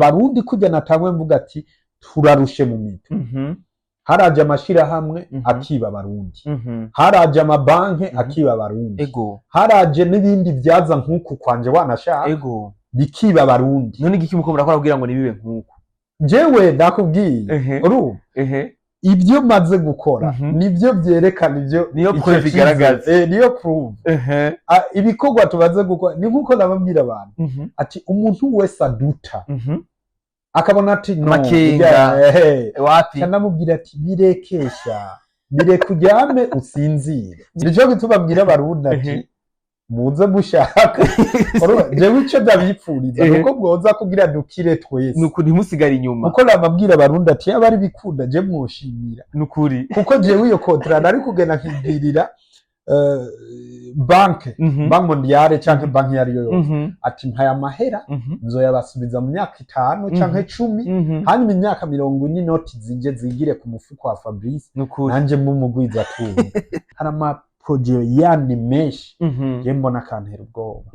Abarundi kurya natangwe mvuga ati turarushe mu mitwe. Haraje amashirahamwe akiba Abarundi, haraje amabanki akiba Abarundi, haraje n'ibindi vyaza nk'uku kwanje wanashaka bikiba Abarundi. None igiki muko murakora kugira ngo nibibe nk'uku? Jewe ndakubwiye, urumva, ibyo maze gukora nibyo vyerekana ivyo Niyo ico proof cizere. igaragaza. Niyo proof. Ah, ibikorwa tumaze gukora ni nkuko nababwira abantu ati umuntu wese aduta akabona ati no Amakenga. Wapi. Kanamubwira ati birekesha, bireke, uryame usinzire. Nico gituma mbwira Abarundi ati muze mushaka. Urumva, jewe ico ndabipfuriza nuko mwoza kugira dukire twese. Nukuri, ntimusigare inyuma. Kuko namabwira Abarundi ati yaba ari bikunda, je mwoshimira. Nukuri. Kuko jewe iyo contrat nari kugenda nkibwirira banke, Banque Mondiale canke banki iyo ariyo yose, ati mpaye amahera, nzoyabasubiza mu myaka 5 canke 10, hanyuma imyaka 40 inoti zije zigire ku mufuko wa Fabrice, Nukuri. nanje mbe umugwizatunga. Hari ama projets yandi menshi je mbona akantera ubwoba.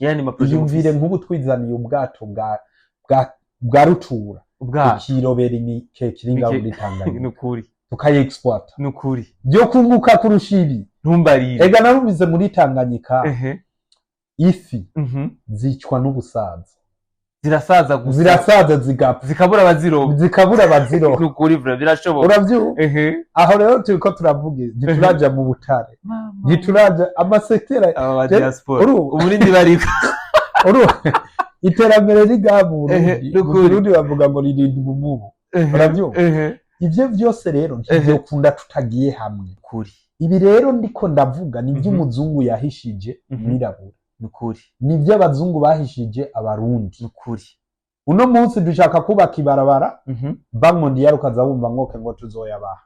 Yani ma projets Iyumvire mufise. nk'ubu twizaniye ubwato bwa rutura, Ubwato. tukirobera imikeke iri ngaho muri Tanganyika, Nukuri. tukayexploita, Nukuri. byo kunguka kurusha ibi. Ntumbarire. Ega narumvise muri Tanganyika ifi zicwa n'ubusaza. Zirasaza gusa. Zirasaza zigapfa. Zikabura abaziroba. Zikabura abaziroba. Nukuri vra birashoboka. Uravyumva? Aho rero turiko turavuga, ntituraja mu butare, ntituraja ama secteurs. Aba ba diaspora Urumva? Uburundi bariko Urumva, iterambere rigaha mu Burundi, mu Nukuri. Burundi bavuga ngo ririnda ubumubu. Uravyumva? Ivyo vyose rero ntivyokunda tutagiye hamwe. Kuri. Ibi rero ndiko ndavuga ni ivy'umuzungu yahishije umwirabura, Nukuri. ni ivy'abazungu bahishije Abarundi. Nukuri. Uno munsi dushaka kubaka ibarabara, Banque Mondiale ukaza wumva ngo tuzoyabaha.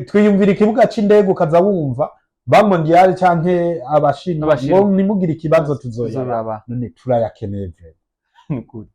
Twiyumvira ikibuga c'indege, ukaza wumva Banque Mondiale canke Abashinwa Abashinwa. ngo nimugire ikibazo, tuzoyabaha. Tuzoyabaha. None turayakeneye vraiment? Nukuri.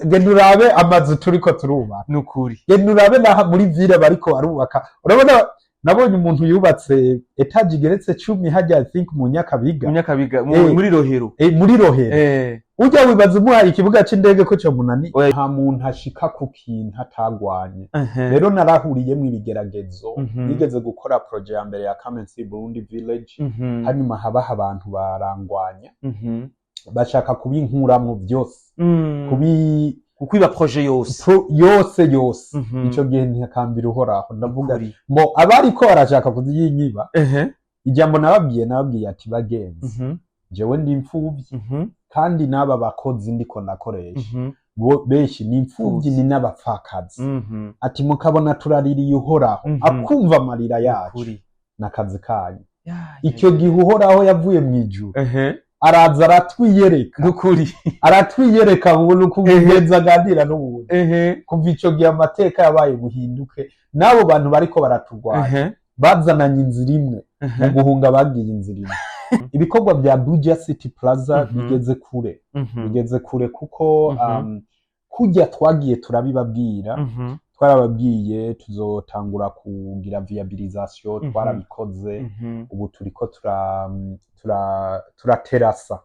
Genda urabe amazu turiko turubaka. Nukuri. Genda urabe naha muri ville bariko barubaka. Urabona, nabonye umuntu yubatse étage igeretse 10 hajya, I think mu Nyakabiga. Munyakabiga. Muri Rohero. Muri Rohero. Ujya wibaza umuhaye ikibuga c'indege ko comunani? Oya. Nta muntu ashika ku kintu atagwanye. Rero narahuriyemwo ibigeragezo. Nigeze gukora projet ya mbere ya Kamensi Burundi Village, hanyuma habaho abantu barangwanya, bashaka kubinkuramwo byose, kubi Kukwiba projet yose. Yose yose. Ico gihe ntakambira Uhoraho, ndavuga ngo abariko barashaka kuziyinyiba, ijambo nababwiye ati bagenzi, jewe ndi imfuvyi, kandi n'aba bakozi ndiko ndakoresha bo benshi ni imfuvyi, ni n'abapfakazi. Ati mukabona turaririye Uhoraho, akumva amarira yacu n'akazi kanyu. Icyo gihe Uhoraho yavuye mu ijuru, araza aratwiyereka. Nukuri. Aratwiyereka ubuntu kugenza aganira n'ubundi. Kuva ico gihe amateka yabaye buhinduke, n'abo bantu bariko baraturwanya bazananye inzira imwe mu guhunga, bagiye inzira imwe. Ibikorwa bya Buja City Plaza bigeze kure, bigeze kure kuko kurya twagiye turabibabwira, twarababwiye tuzotangura kugira viabilisation, twarabikoze. Ubu turiko turaterasa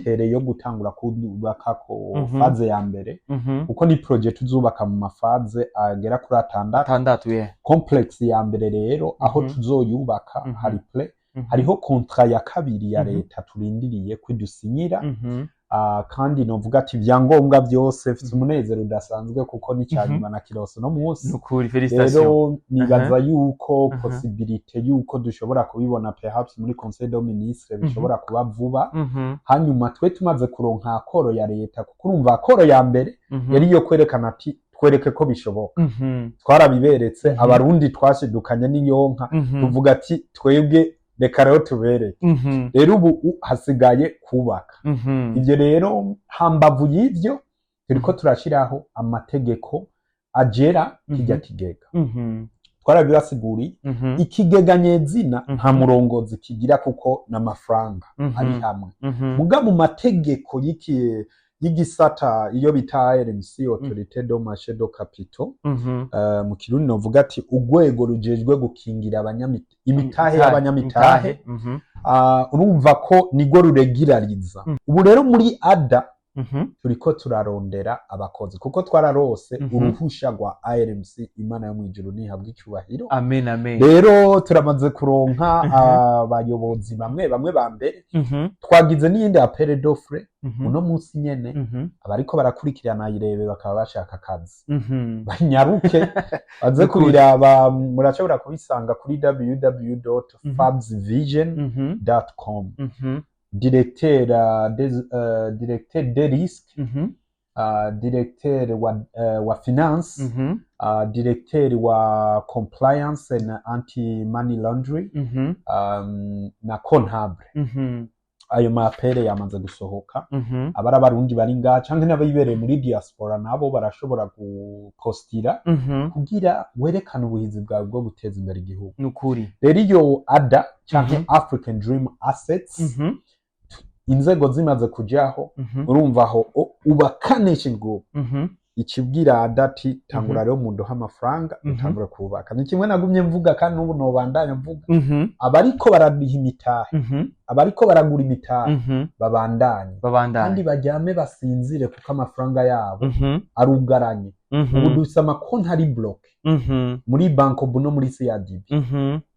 terrain yo gutangura kubakako phase ya mbere, kuko ni projet tuzubaka mu ma phases agera kuri 6. 6, ye. Complexe ya mbere rero aho tuzoyubaka hari prêt. Hariho contrat ya kabiri ya leta turindiriye kwidusinyira. Kandi novuga ati ibyangombwa byose, mfite umunezero udasanzwe kuko ni cya nyuma na kirose no munsi. Nukuri, félicitations. Rero nibaza yuko possibilité yuko dushobora kubibona perhaps muri conseil des ministres bishobora kuba vuba. Hanyuma twe tumaze kuronka accord ya leta, kuko urumva accord ya mbere yari iyo kwerekana ati twereke ko bishoboka. Twarabiberetse. Abarundi twashidukanye n'iyonka, tuvuga ati twebwe reka rero tubereke. Rero ubu hasigaye kubaka. Ivyo rero, hambavu y'ivyo, turiko turashiraho amategeko agera kijya kigega. Twarabibasiguriye. Ikigega nyezina nta murongozi kigira kuko n'amafaranga ari hamwe. Muga mu mategeko y'igisata iyo bita ARMC, Autorité de Marché de Capitaux, mu Kirundi novuga ati urwego rujejwe gukingira imitahe y'abanyamitahe. Urumva ko nirwo ruregirariza. Ubu rero muri ADA. Turiko turarondera abakozi kuko twararose uruhusha rwa ARMC. Imana yo mw'ijuru nihabwa icubahiro. Amen, amen. Rero turamaze kuronka abayobozi bamwe bamwe ba mbere. Twagize n'iyindi appel d'offre uno munsi nyene. Abariko barakurikirana Irebe bakaba bashaka akazi, banyaruke baze Nukuri. kubiraba. Murashobora kubisanga kuri www.fabsvision.com. Directeur directeur des risques, directeur wa finance, directeur wa compliance and anti money laundry na comptable. Ayo ma appel yamaze gusohoka. Abari Abarundi bari ngaha canke n'abibereye muri diaspora nabo barashobora gupostira kugira werekane ubuhizi bwawe bwo guteza imbere igihugu. Nukuri. Rero iyo ADA canke African Dream Assets, inzego zimaze kujaho, urumva aho uba Kaneshin Group ikibwira ADA ati: "Tangura rero munduha amafaranga, utangure kubaka." Ni kimwe nagumye mvuga kandi n'ubu nobandanya mvuga: abariko barariha imitahe, abariko baragura imitahe, babandanye babandanye kandi baryame basinzire, kuko amafaranga yabo arugaranye. Ubu dufise amakonti ari bloqué muri Bancobu no muri CRDB.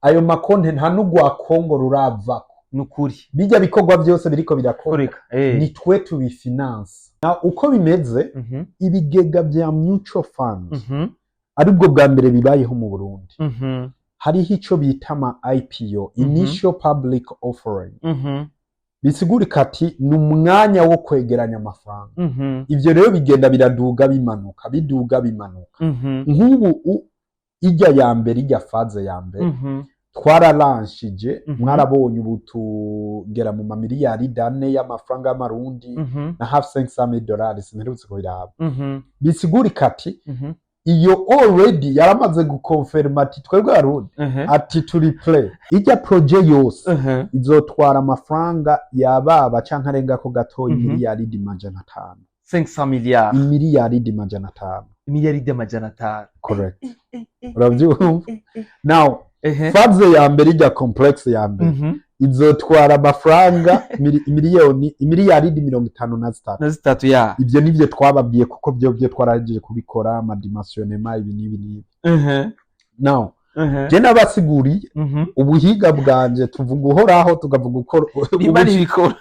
Ayo makonti nta n'ugwa Kongo ruravako. Nukuri. Bijya bikorwa byose biriko birakora, koreka eh ni twe tubifinansa. Na uko bimeze, ibigega vya mutual fund aribwo bwa mbere bibayeho mu Burundi. Hariho ico bita ama IPO, initial public offering. Bisigurika ati ni umwanya wo kwegeranya amafaranga. Ivyo rero bigenda biraduga bimanuka, biduga bimanuka. Nk'ubu ijya ya mbere, ijya phase ya mbere twararanshije, mwarabonye ubu tugera mu mamiliyari 4 y'amafaranga y'Amarundi na hafi 500 dolari, simperutse kubiraba. Bisigurika ati iyo already yaramaze gukonferma ati twebwe Abarundi, ati turi prêt. Ijya projet yose izotwara amafaranga yababa canke arengako gatoya miliyaridi 500. 500 milliards? Miliyaridi 500. Miliyaridi 500. Correct, uravyumva now. Phase ya mbere, ijya complexe ya mbere, izotwara amafaranga miliyoni imiliyaridi 53. Na zitatu ya. Ivyo nivyo twababwiye, kuko byo twarahejeje kubikora, ama dimensionnement, ibi n'ibi n'ibi. Now je nabasiguriye ubuhiga bwanje. Tuvuga Uhoraho, tukavuga uko Imana ibikora.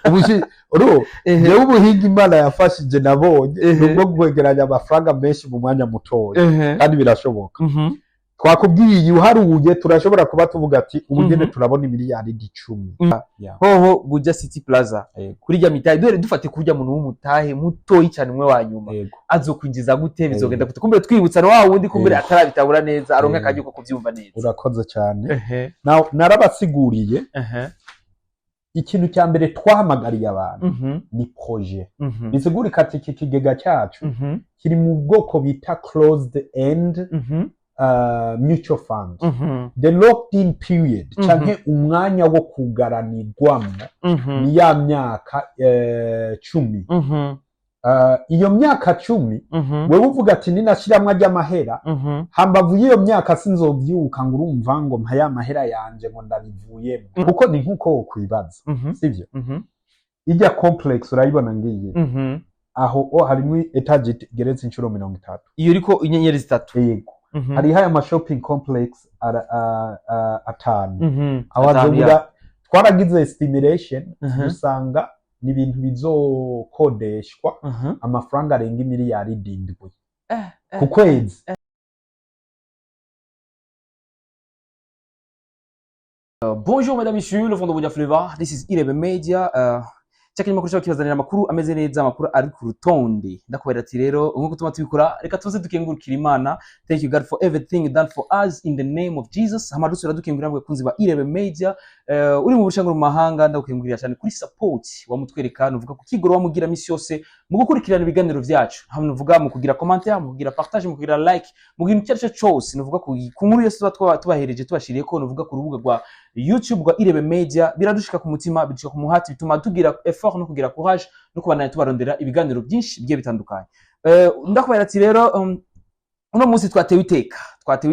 Jewe ubuhiga Imana yafashije nabonye ni ubwo kwegeranya amafaranga menshi mu mwanya mutoya, kandi birashoboka. Twakubwiye, uharuye turashobora kuba tuvuga ati ubu nyene turabona imiliyaridi 10. Yeah. Hoho Buja City Plaza, kuri rya mitahe duhere, dufate kurya muntu w'umutahe mutoyi cyane, umwe wa nyuma, azokwinjiza gute? Bizogenda gute? Kumbere twibutsa na wa wundi kumbere atarabitahura neza, aronke akaryo ko kuvyumva neza. Urakoze cyane. Now, narabasiguriye ikintu cya mbere twahamagariye abantu ni projet. Bisigurika ati iki kigega cyacu kiri mu bwoko bita closed end mutual fund. The locked in period canke umwanya wo kugaranirwamo ni ya myaka 10. Iyo myaka 10, wewe uvuga ati ninashiramwo ajya amahera, hambavu y'iyo myaka sinzovyuka ngo urumva ngo mpa ya mahera yanje ngo ndabivuyemo, kuko ni nkuko wokwibaza, sivyo? Ijya complex urayibona ngiyi, aho harimwo étage igeretse inshuro 30. Iyo iriko inyenyeri zitatu? Yego. Hariho aya ma shopping complex atanu. Aho Atanu, hazobura ya. twaragize estimation, dusanga ni ibintu bizokodeshwa amafaranga arenga imiliyaridi 7 ku kwezi. Bonjour mesdames, messieurs, le fond de Buja Flavor. This is Irebe Media. Cya kinyamakuru cyacu kibazanira amakuru ameze neza, amakuru ari ku rutonde. Ndakubwira ati rero nk'uko tuma tubikora, reka tuze dukengurukira Imana. Thank you God for everything done for us in the name of Jesus. Hama dusubira dukengurira abakunzi ba Irebe Media. Uri mu bushanguro mu mahanga, ndagukengurira cyane kuri support wamutwereka, nuvuga ku kigoro wamugira misi yose mu gukurikirana ibiganiro byacu. Hamwe nuvuga mu kugira commentaire, mu kugira partage, mu kugira like, mu kintu icyo ari cyo cyose, nuvuga ku nkuru yose tuba tubahereje, tubashiriye ko nuvuga ku rubuga rwa YouTube rwa Irebe Media, biradushika ku mutima, bidushika ku muhati, bituma tugira effort no kugira courage no kubandanya tubarondera ibiganiro byinshi bigiye bitandukanye. Ndakubwira ati rero Uno munsi twatewe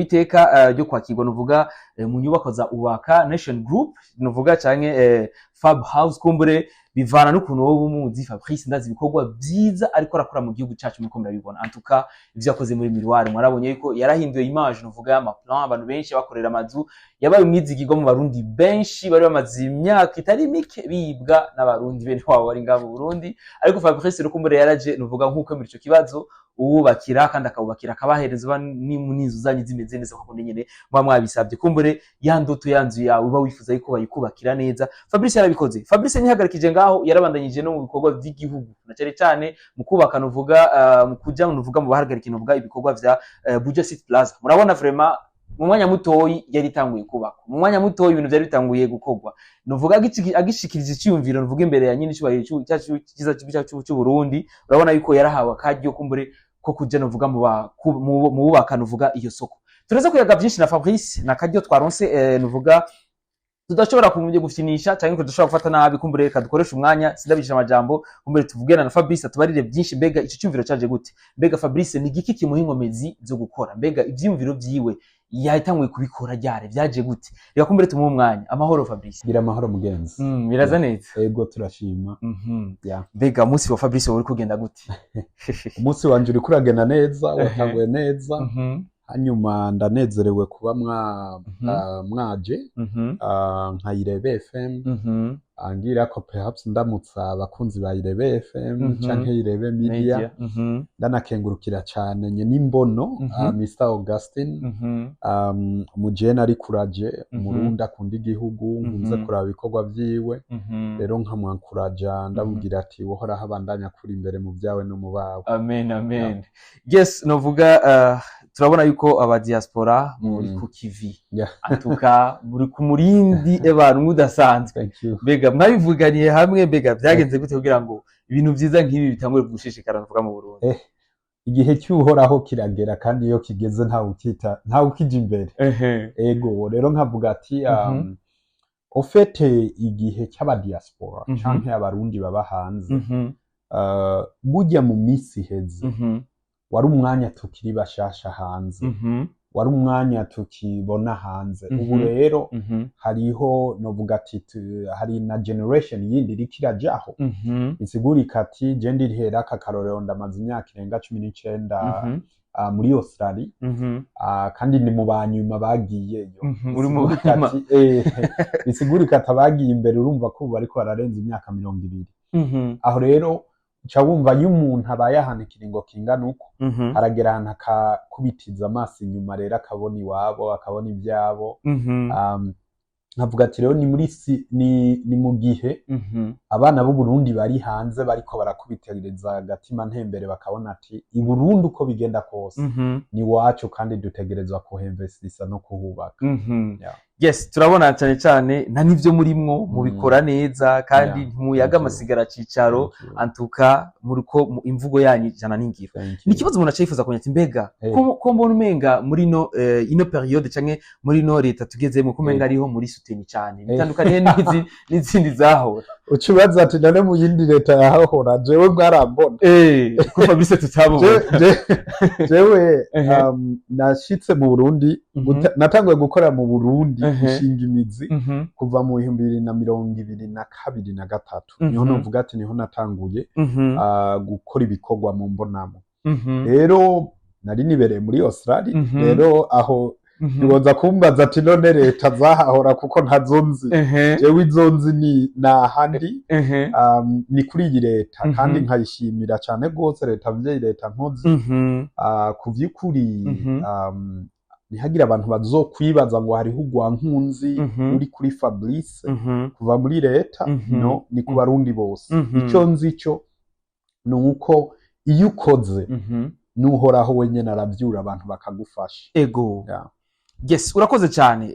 iteka ryo kwakirwa, nuvuga mu nyubako za Ubaka Nation Group, nuvuga canke Fab House, kumbure bivana n'ukuntu wowe umuzi. Fabrice, ndazi ibikorwa byiza ariko arakora mu gihugu cacu, muriko murabibona. En tout cas, ivyo yakoze muri Miroir, mwarabonye yuko yarahinduye image, nuvuga y'ama plan. Abantu benshi bakorera amazu, yabaye umwizigirwa mu Barundi benshi bari bamaze imyaka itari mike bibwa n'Abarundi bene wabo bari ngaho mu Burundi. Ariko Fabrice Rukumbure yaraje, nuvuga, nk'uko muri ico kibazo uwubakira, kandi akawubakira, akabahereza n'inzu zanyu zimeze neza kuko nyene muba mwabisabye. Kumbure ya ndoto ya nzu yawe uba wifuza yuko bayikubakira neza, Fabrice yarabikoze. Fabrice ntihagarikije ngaho, yarabandanyije no mu bikorwa by'igihugu, na cyane cyane mu kubaka, nuvuga mu kuja, nuvuga, mu bahagarika, nuvuga, ibikorwa vya Buja City Plaza. Murabona vraiment mu mwanya mutoyi yari itanguye kubakwa, mu mwanya mutoyi ibintu byari bitanguye gukorwa. Nuvuga agishikiriza icyumviro, nuvuga, imbere ya nyine icyubahiro cyacu cyiza cyacu cy'u Burundi, urabona yuko yarahawe akaryo kumbure ko kuja, nuvuga, mu bubaka, nuvuga, iyo soko. Turaza kuyaga byinshi na Fabrice, na karyo twaronse, nuvuga tudashobora kumenya gufyinisha cyangwa ko tudashobora gufata nabi. Kumbure reka dukoreshe umwanya, sindabisha amajambo, kumbure tuvugana na Fabrice atubarire byinshi. Mbega ico cyumviro caje gute? Mbega Fabrice ni igiki kimuha inkomezi zo gukora? Mbega ivyiyumviro vyiwe yatanguye kubikora ryari? Vyaje gute? Reka kumbure tumuhe umwanya. Amahoro, Fabrice. Gira amahoro, mugenzi. Biraza neza. Ego, turashima. Yeah. Mbega umunsi wa Fabrice wari kugenda gute? Umunsi wanje uriko uragenda neza, watanguye neza. Hanyuma ndanezerewe kuba mwaje nka Irebe FM, angira ko perhaps ndamutsa abakunzi ba Irebe FM canke Irebe Media. Media. Ndanakengurukira cane nye n'imbono Mr Augustin, umujene ari kuraje, Umurundi akunda igihugu, nkunze kuraba ibikorwa vyiwe. Rero nkamwankuraja, ndamubwira ati uhoraho abandanya kuri imbere mu vyawe no mu bawe. Amen, amen. Yes, novuga turabona yuko aba diaspora muri ku kivi. Atuka muri ku murindi abantu mudasanzwe. Thank you. Mbega mwabivuganiye hamwe? Mbega byagenze gute kugira ngo ibintu vyiza nk'ibi bitangure gushishikara, nuvuga, mu Burundi? Igihe cy'Uhoraho kiragera, kandi iyo kigeze ntawe ukita, ntawe ukija imbere. Ego, rero nkavuga ati au fait, igihe cy'abadiaspora canke Abarundi baba hanze, burya mu minsi iheze wari umwanya tukiri bashasha hanze, wari umwanya tukibona hanze. Ubu rero hariho, novuga ati hari na generation yindi iriko irajaho, isigurika ati je ndihera aka karorero, ndamaze imyaka irenga 19 muri Australie, kandi ni mu banyuma bagiyeyo. Uri mu Bisigurika banyuma. ati bisigurika ati abagiye imbere, urumva ko ubu bariko bararenza imyaka 20. Aho rero uca wumva iyo umuntu abaye ahantu ikiringo kingana uko, aragera ahantu akakubitiza amaso inyuma, rero akabona iwabo, akabona ibyabo. Nkavuga ati rero ni muri si, ni mu gihe abana b'u Burundi bari hanze bariko barakubitereza agatima ntembere, bakabona ati i Burundi uko bigenda kose ni wacu, kandi dutegerezwa kuhemvesisa no kuhubaka. Yeah. Yes, turabona cyane cyane nta n'ivyo murimwo mubikora neza, kandi ntimuyaga Thank you. amasigara cicaro. Thank you. Antuka muriko imvugo yanyu ijana n'ingiro. Thank you. Ni ikibazo umuntu aca yifuza kumenya ati mbega ko mbona umenga muri no ino période canke muri no leta tugezemo, ko umenga ariho muri soutenu cyane, bitandukaniye n'izindi zahora? Uca ubaza ati none mu yindi leta yahahora jewe mwarambona? Ko Fabrice tutabubona. Jewe nashitse mu Burundi, natanguye gukora mu Burundi, gushinga imizi kuva mu 2022 na gatatu, niho novuga ati niho natanguye gukora ibikorwa mu mbonamo. Rero nari nibereye muri Australia. Rero aho ntiboza kumbaza ati none leta zahahora, kuko ntazo nzi. Jewe izo nzi ni nahandi, ni kuri iyi leta, kandi nkayishimira cyane rwose, leta mvyeyi, leta nkozi. Ku vy'ukuri, ntihagire abantu bazokwibaza ngo hariho urwankunzi uri kuri Fabrice kuva muri leta. No ni ku Barundi bose. Ico nzi cyo ni uko iyo ukoze, n'Uhoraho wenyene aravyura abantu bakagufasha. Ego. Yeah. Yes, urakoze cyane.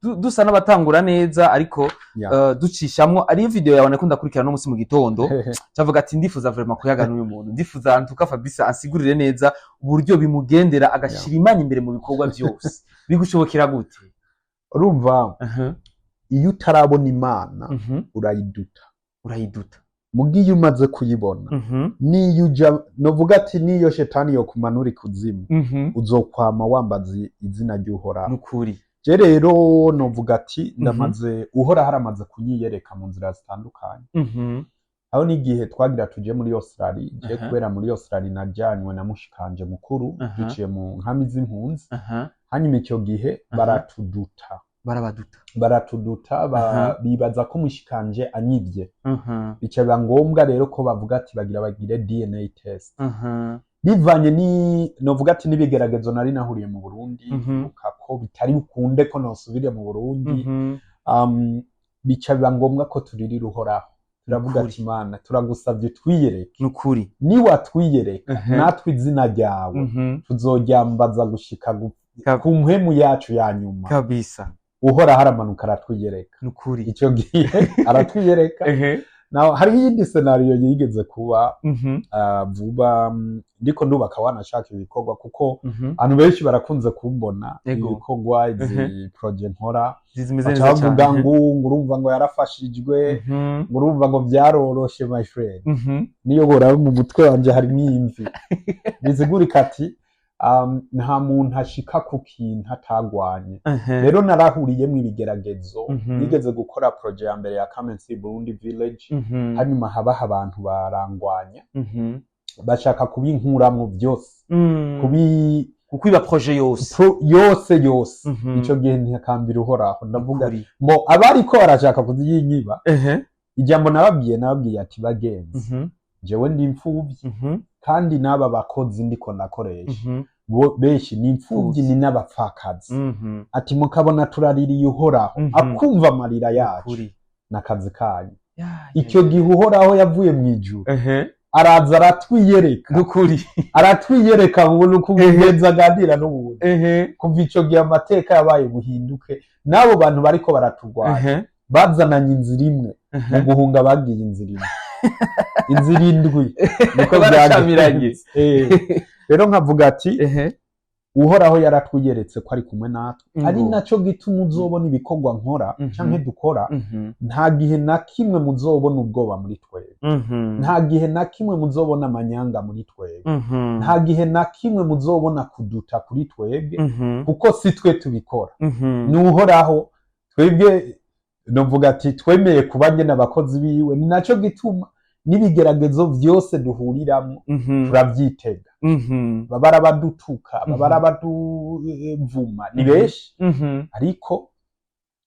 Dusa n'abatangura neza, ariko ducishamwo ariyo video yawe nakunda kurikirana no musi mu gitondo, cyavuga ati ndifuza vraiment kuyaga n'uyu muntu, ndifuza antuka Fabrice ansigurire neza uburyo bimugendera agashira Imana imbere mu bikorwa byose. Bigushobokera gute? Urumva, iyo utarabona Imana, urayiduta. Urayiduta. Mugiye umaze kuyibona, niyo uja, novuga ati niyo shetani yo kumanura ikuzimu, uzokwama wambaza izina ry'Uhoraho. Nukuri. Je rero novuga ati ndamaze, Uhoraho aramaze kunyiyereka mu nzira zitandukanye. Aho n'igihe twagira tuje muri Australia, je kubera muri Australia najanywe na mushikanje mukuru, duciye mu nkambi z'impunzi. Hanyuma icyo gihe baratuduta. Barabaduta. Baratuduta bibaza ko mushikanje anyivye. Bica biba ngombwa rero ko bavuga ati bagira bagire DNA test. Bivanye ni, novuga ati, n'ibigeragezo nari nahuriye mu Burundi, ndibuka ko bitari bukunde ko nosubire mu Burundi. Bica biba ngombwa ko turirira Uhoraho, turavuga ati: "Imana, turagusavye twiyereke." Nukuri. Niwatwiyereka, natwe izina ryawe tuzoryambaza gushika ku mpwemu yacu ya nyuma. Uhoraho aramanuka aratwiyereka. Nukuri. Icyo gihe aratwiyereka. Naho hariho iyindi scénario yigeze kuba vuba, ndiko ndubaka wanashaka ibikorwa, kuko abantu benshi barakunze kumbona ibikorwa, izi projet nkora, zimeze baca neza bavuga cyane. ngo urumva ngo yarafashijwe, ngo urumva ngo byaroroshe. My friend, niyo boraba mu mutwe wanje harimo imvi. Bizigurika ati nta muntu ashika ku kintu atagwanye. Rero narahuriyemwo ibigeragezo. Nigeze gukora projet ya mbere ya Come and See Burundi Village, hanyuma habaho abantu barangwanya, bashaka kubinkuramwo byose, kubi kukwiba projet yose. Yose yose. Ico gihe ntakambira Uhoraho, ndavuga mbo abariko barashaka kuziyinyiba, ijambo nababwiye ati: "Bagenzi, jewe ndi imfuvyi, kandi n'aba bakozi ndiko ndakoresha bo benshi ni imfuvyi, Imfuvyi. ni n'abapfakazi." Ati: "Mukabona turaririye Uhoraho, akumva amarira yacu n'akazi kanyu." Icyo gihe Uhoraho yavuye mu ijuru, araza aratwiyereka. Nukuri. Aratwiyereka ngo ni ukugenza aganira n'ubundi. Kuva ico gihe amateka yabaye buhinduke, n'abo bantu bariko baraturwanya bazananye inzira imwe mu guhunga, bagiye inzira imwe, inzira indwi niko Barashamiranye. byagenze. Rero nkavuga ati Uhoraho yaratwiyeretse ko ari kumwe natwe, ari naco gituma uzobona ibikorwa nkora canke dukora, nta gihe na kimwe muzobona ubwoba muri twebwe, nta gihe na kimwe muzobona amanyanga muri twebwe, nta gihe na kimwe muzobona kuduta kuri twebwe, kuko si twe tubikora, ni Uhoraho. Twebwe novuga ati twemeye kuba nyene abakozi biwe, ni naco gituma n'ibigeragezo vyose duhuriramwo turavyitega. Baba arabadutuka, baba arabaduvuma, ni benshi, ariko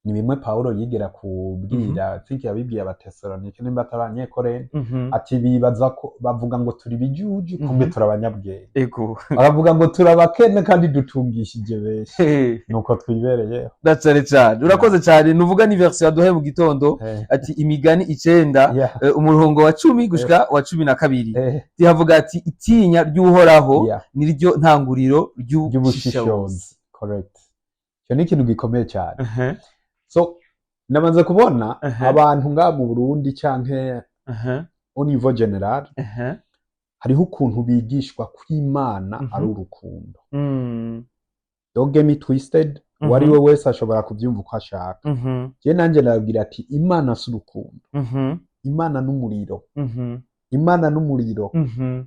ni bimwe Pawulo yigera kubwira, think yabibwiye Abatesalonike nimba atari Abanyekorente, ati bibaza ko bavuga ngo turi bijuju, kumbe turi abanyabwenge. Baravuga ngo turi abakene kandi dutungishije benshi. Nuko twibereyeho. Na cane cane, urakoze cyane. Nuvuga ni version yaduhaye mu gitondo, ati Imigani 9, umurongo wa 10 gushika wa 12. Tihavuga ati: "Itinya ry'Uhoraho niryo ntanguriro ry'ubushishozi." Ry'ubushishozi, correct. Icyo ni ikintu gikomeye cyane. So namaze kubona abantu ngaha mu Burundi canke au niveau général, hariho ukuntu bigishwa ko Imana ari urukundo. Don't get me twisted, uwo ari we wese ashobora kubyumva uko ashaka. Je nanje ndababwira ati Imana si urukundo, Imana n'umuriro. Imana n'umuriro.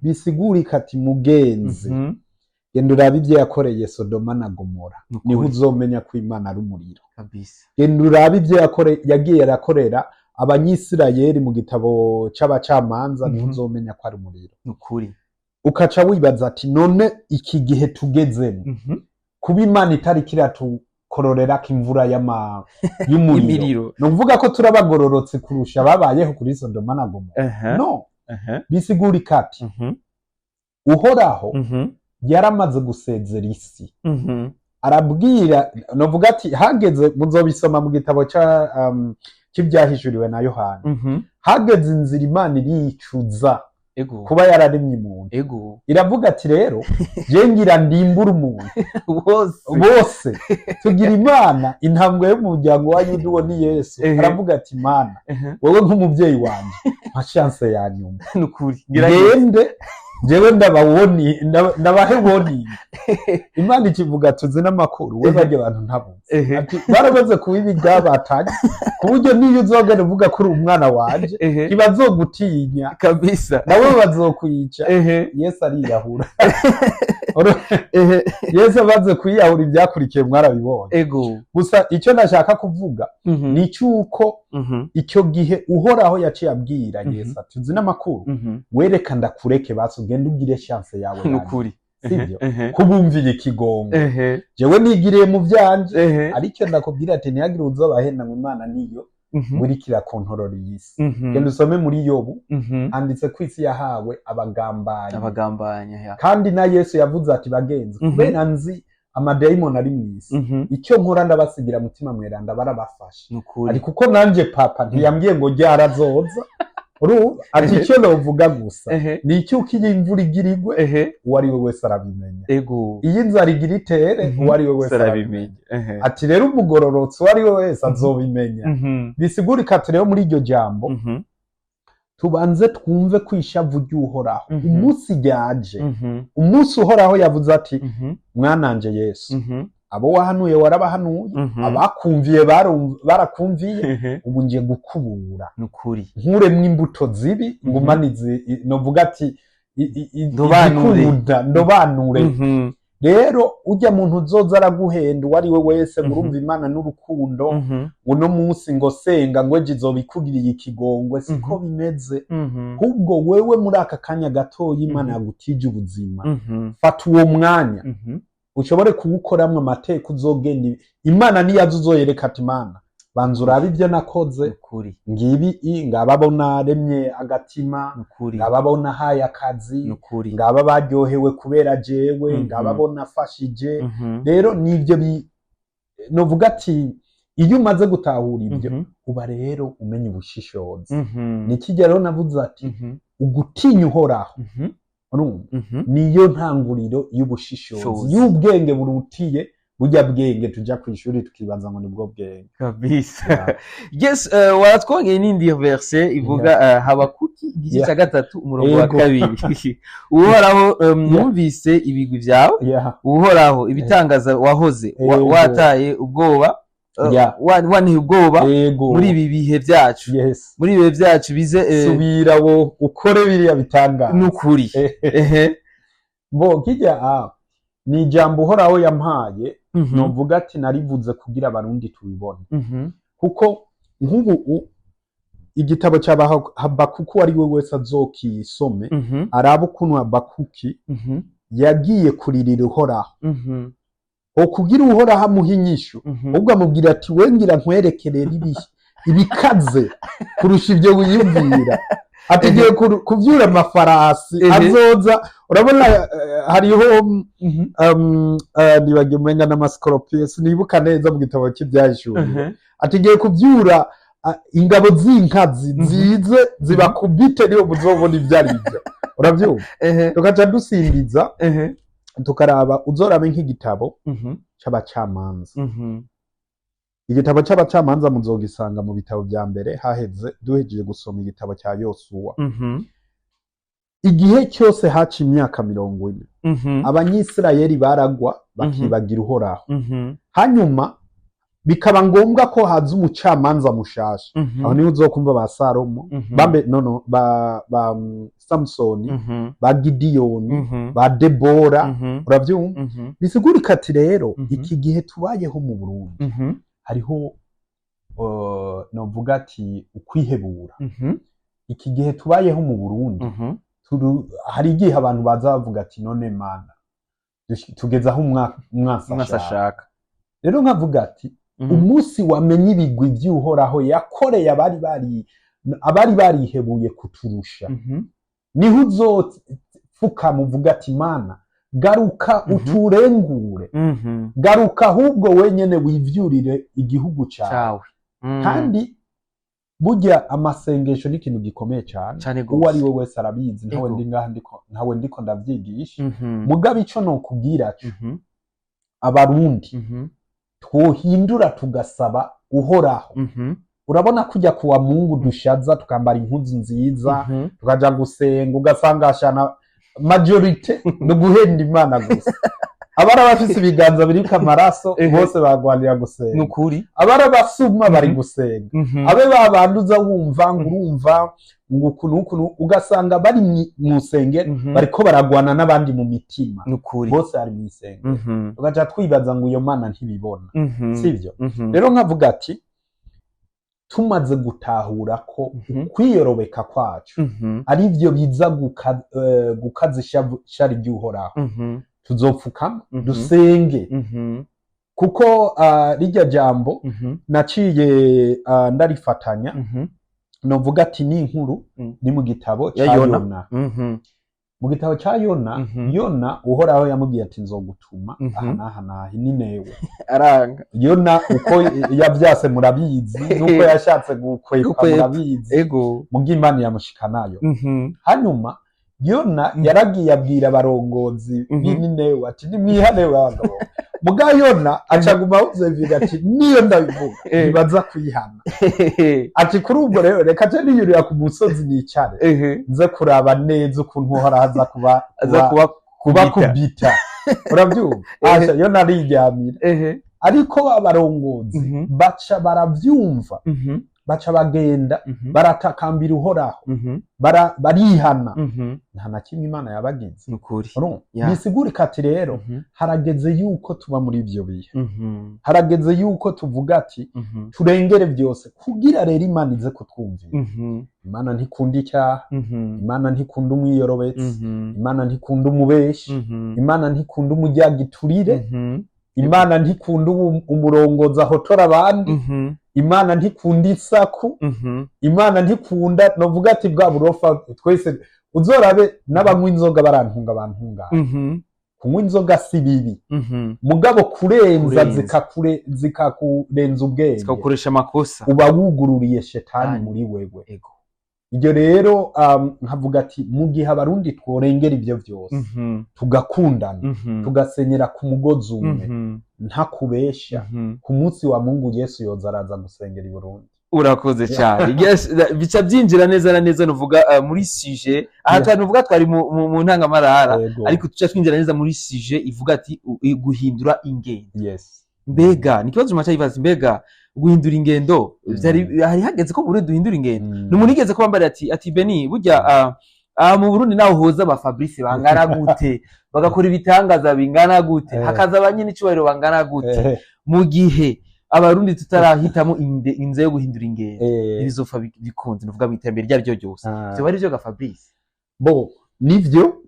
Bisigurika ati mugenzi, genda urabe ibyo yakoreye Sodoma na Gomora, Nukuri. niho uzomenya ko Imana ari umuriro. Genda urabe ibyo yagiye arakorera Abanyisirayeli mu gitabo c'Abacamanza, niho uzomenya ko ari umuriro. Nukuri. Ukaca wibaza ati none iki gihe tugezemo, kuba Imana itariko iratukororerako imvura y'umuriro, imiriro, ni ukuvuga ko turabagororotse kurusha ababayeho kuri Sodoma na Gomora? No. Bisigurika ati Uhoraho yaramaze gusezera isi, arabwira, novuga ati hageze, muzobisoma mu gitabo c'ivyahishuriwe na Yohana, hageze inzira Imana iricuza kuba yararemye umuntu. Iravuga ati: "Rero je ngira ndimbure umuntu bose." Bose. Tugira Imana, intambwe yo mu muryango wa Yuda, uwo ni Yesu. Aravuga ati: "Mana, wowe nk'umuvyeyi wanje, nka chance ya nyuma, Nukuri. ngende Jewe ndabawoni, ndabahe warning. Imana ikivuga tuzi n'amakuru, we barya abantu ntabuzi. Ati baramaze kuba ibigabatanye, ku buryo niyo uzogenda uvuga ko uri umwana wanje, ntibazogutinya. Nawe bazokwica. Yesu ariyahura. Yesu amaze kwiyahura, ibyakurikiye mwarabibonye. Gusa icyo nashaka kuvuga ni cy'uko icyo gihe Uhoraho yaciye abwira Yesu ati: "Uzi n'amakuru, wereka ndakureke, basi ugende ugire chance yawe yanjye." Nukuri. Sibyo? Kubumviye ikigongo, jewe nigiriye mu byanje. Aricyo ndakubwira ati ntihagire uzobahenda ngo Imana niyo wiriko irakontorora iyi si. Genda usome muri Yobu, handitse ko isi yahawe abagambanyi. Abagambanya, ya. Kandi na Yesu yavuze ati: "Bagenzi, kubera nzi amadayimoni ari mu isi, icyo nkora ndabasigira Mutima Mweranda, barabafasha." Nukuri. Ari kuko nanje Papa ntiyambwiye ngo ryarazoza. Urumva ati icyo novuga gusa ni icyuko iyo imvura igira igwe, uwo ari we wese arabimenya. Iyo inzara igira itere, uwo ari we wese arabimenya. Arabimenya. Ati rero umugororotsi uwo ari we wese azobimenya. Bisigurika ati rero muri iryo jambo, tubanze twumve ko ishavu ry'Uhoraho, umunsi ryaje, umunsi Uhoraho yavuze ati: "Mwananje Yesu, abo wahanuye warabahanuye, abakumviye barakumviye, ubu ngiye gukubura, Nukuri. nkuremwo imbuto zibi, ngumanize novuga ati Ndobanure. izikunda, ndobanure." Rero ujya muntu uzoza araguhenda, uwo ari we wese, murumva Imana n'urukundo, uno munsi ngo senga, ngo ejo izobikugiriye ikigongwe, siko bimeze. Ahubwo wewe muri aka kanya gatoya Imana yagutije ubuzima, fata uwo mwanya ushobore kuwukoramwo amateka. Uzogenda, Imana niyaza, uzoyereka ati: "Imana, banza urabe ibyo nakoze." Nukuri. Ngibi ngaba bo naremye agatima, Nukuri. ngaba bo nahaye akazi, Nukuri. ngaba baryohewe kubera jewe, ngaba bo nafashije. Rero nibyo novuga ati iyo umaze gutahura ibyo, uba rero umenya ubushishozi. Nikijya rero navuze ati ugutinya Uhoraho, urumva, niyo ntanguriro y'ubushishozi, Shozi. y'ubwenge burutiye burya bwenge tuja ku ishuri tukibaza ngo nibwo bwenge. Kabisa. Yes, waratwongeye n'indi verse ivuga Habakuki igice cya 3, umurongo wa 2: "Uhoraho, numvise ibigwi byawe, Uhoraho, ibitangaza wahoze wataye ubwoba, wanteye ubwoba muri ibi bihe byacu, muri ibi bihe byacu bize." Subira wo ukore biriya bitangaza. Nukuri. Bo kijya ni ijambo Uhoraho yampaye, novuga ati narivuze kugira Abarundi tubibone, kuko nk'ubu igitabo cya Habakuku, ari we wese azokisome, arabe ukuntu Habakuki yagiye kuririra Uhoraho, okugira Uhoraho amuha inyishu, ahubwo amubwira ati: "Wengira nkwerekerera ibikaze kurusha ibyo wiyumvira." Ati: "Ngiye kuvyura amafarasi azoza." Urabona, hariho nibagiwe, umenga n'amasikorupiyo, sinibuka neza mu gitabo cy'Ibyahishuwe. Ati: "Ngiye kuvyura ingabo z'inkazi, zize zibakubite, niyo muzobona ibyo ari byo." Uravyumva? Tugaca dusimbiza, tukaraba, uzorabe nk'igitabo c'Abacamanza. Igitabo c'Abacamanza muzogisanga mu bitabo vya mbere haheze duhejeje gusoma igitabo cya Yosuwa. Igihe cyose haca imyaka 40, Abanyisirayeli baragwa bakibagira Uhoraho. Hanyuma bikaba ngombwa ko haza umucamanza mushasha. Aho niho uzokumva ba Salomo, bambe no ba Samusoni, ba Gidiyoni, ba Debora. Uravyumva? Bisigurika ati rero iki gihe tubayeho mu Burundi, hariho novuga ati ukwihebura. Iki gihe tubayeho mu Burundi, hari igihe abantu baza bavuga ati: "None Mana, tugeze aho umwansi umwasi ashaka." Ashaka. Rero nkavuga ati umunsi wamenye ibigwi by'Uhoraho yakoreye abari barihebuye kuturusha, niho uzopfukama uvuga ati: "Mana, garuka, uturengure, garuka ahubwo wenyene wivyurire igihugu cyawe." Cawe. Kandi burya amasengesho ni ikintu gikomeye cyane. Cane Uwo gose. ari we wese arabizi, ntawe ndi ngaha ndiko, ntawe ndiko ndavyigisha. Mugabo ico nokubwira co, Abarundi twohindura tugasaba Uhoraho. Urabona kujya kuwa Mungu dushaza, tukambara impuzu nziza, tukaja gusenga, ugasanga ashana Majorité ni uguhenda Imana gusa. Abari abafise ibiganza biriko amaraso bose bagwanira gusenga. Nukuri. Abari abasuma bari gusenga. Abe babanduza, wumva ngo urumva ngo ukuntu ukuntu, ugasanga bari mu nsengero, bariko baragwana n'abandi mu mitima. Nukuri. Bose bari mu isengero, ugaca twibaza ngo iyo Mana ntibibona. Sivyo? Mhm. Rero nkavuga ati tumaze gutahura ko kwiyorobeka kwacu ari byo biza gukaza ishari ry'Uhoraho, tuzopfukama dusenge, kuko rirya jambo naciye ndarifatanya, novuga ati ni inkuru ni mu gitabo Ya ca Yona. Yona. Mu gitabo ca Yona, Yona Uhoraho yamubwiye ati nzogutuma aha n'aha n'aha ni newe. Aranga. Yona uko yavyase murabizi, nuko yashatse gukwepa Gukwepa. murabizi. Muga Imana yamushikanayo. Hanyuma Yona yaragiye abwira abarongozi b'Ininewe ati nimwihane bagabo. Muga Yona acaguma avuze ati niyo ndabivuga ntibaza kwihana. Ati kuri ubwo rero reka je niyurira ku musozi nicare, nze kuraba neza ukuntu Uhoraho aza kuba aza kuba kubakubita. Urabyumva? Asha, Yona ariryamira. Ariko abarongozi baca baravyumva, baca bagenda, baratakambira Uhoraho, barihana. Nta na kimwe Imana yabagize. Nukuri. Urumva? Yeah. Bisigurika ati rero harageze yuko tuba muri ivyo bihe, harageze yuko tuvuga ati turengere byose kugira rero Imana ize kutwumvira. Imana ntikunda icyaha. Imana ntikunda umwiyorobetsi. Imana ntikunda umubeshi. Imana ntikunda umuryagiturire. Imana ntikunda umurongozi ahotora abandi. Imana ntikunda isaku. Imana ntikunda, novuga ati bwa burofa twese. Uzorabe n'abanywa inzoga barantunga, bantungana. Kunywa inzoga si bibi, mugabo kurenza, Kurenza. zikakurenza ubwenge, zikagukoresha amakosa, uba wugururiye shetani Shetani. muri wewe. Ibyo rero nkavuga ati mu gihe Abarundi tworengera ibyo byose, tugakundana, tugasenyera ku mugozi umwe, ntakubesha, ku munsi wa Mungu Yesu yoza araza gusengera i Burundi. Urakoze cyane. Yes, bica byinjira neza na neza nuvuga muri sujet aha. Twari nuvuga twari mu ntangamarara, ariko tuca twinjira neza muri sujet ivuga ati guhindura ingendo. Mbega ni ikibazo maca yibaza, mbega guhindura ingendo vyari hari hageze ko mu Burundi duhindura ingendo? Ni umuntu yigeze kuba mbara ati Beni, burya mu Burundi naho hoza aba Fabrice bangana gute, bagakora ibitangaza bingana gute, hakaza abanyene icubahiro bangana gute, mu gihe Abarundi tutarahitamo inzira yo guhindura ingendo, ntibizopfa bikunze nuvuga mu iterambere iryo ari ryo ryose. Vyoba ari vyo ga Fabrice? Bo nivyo,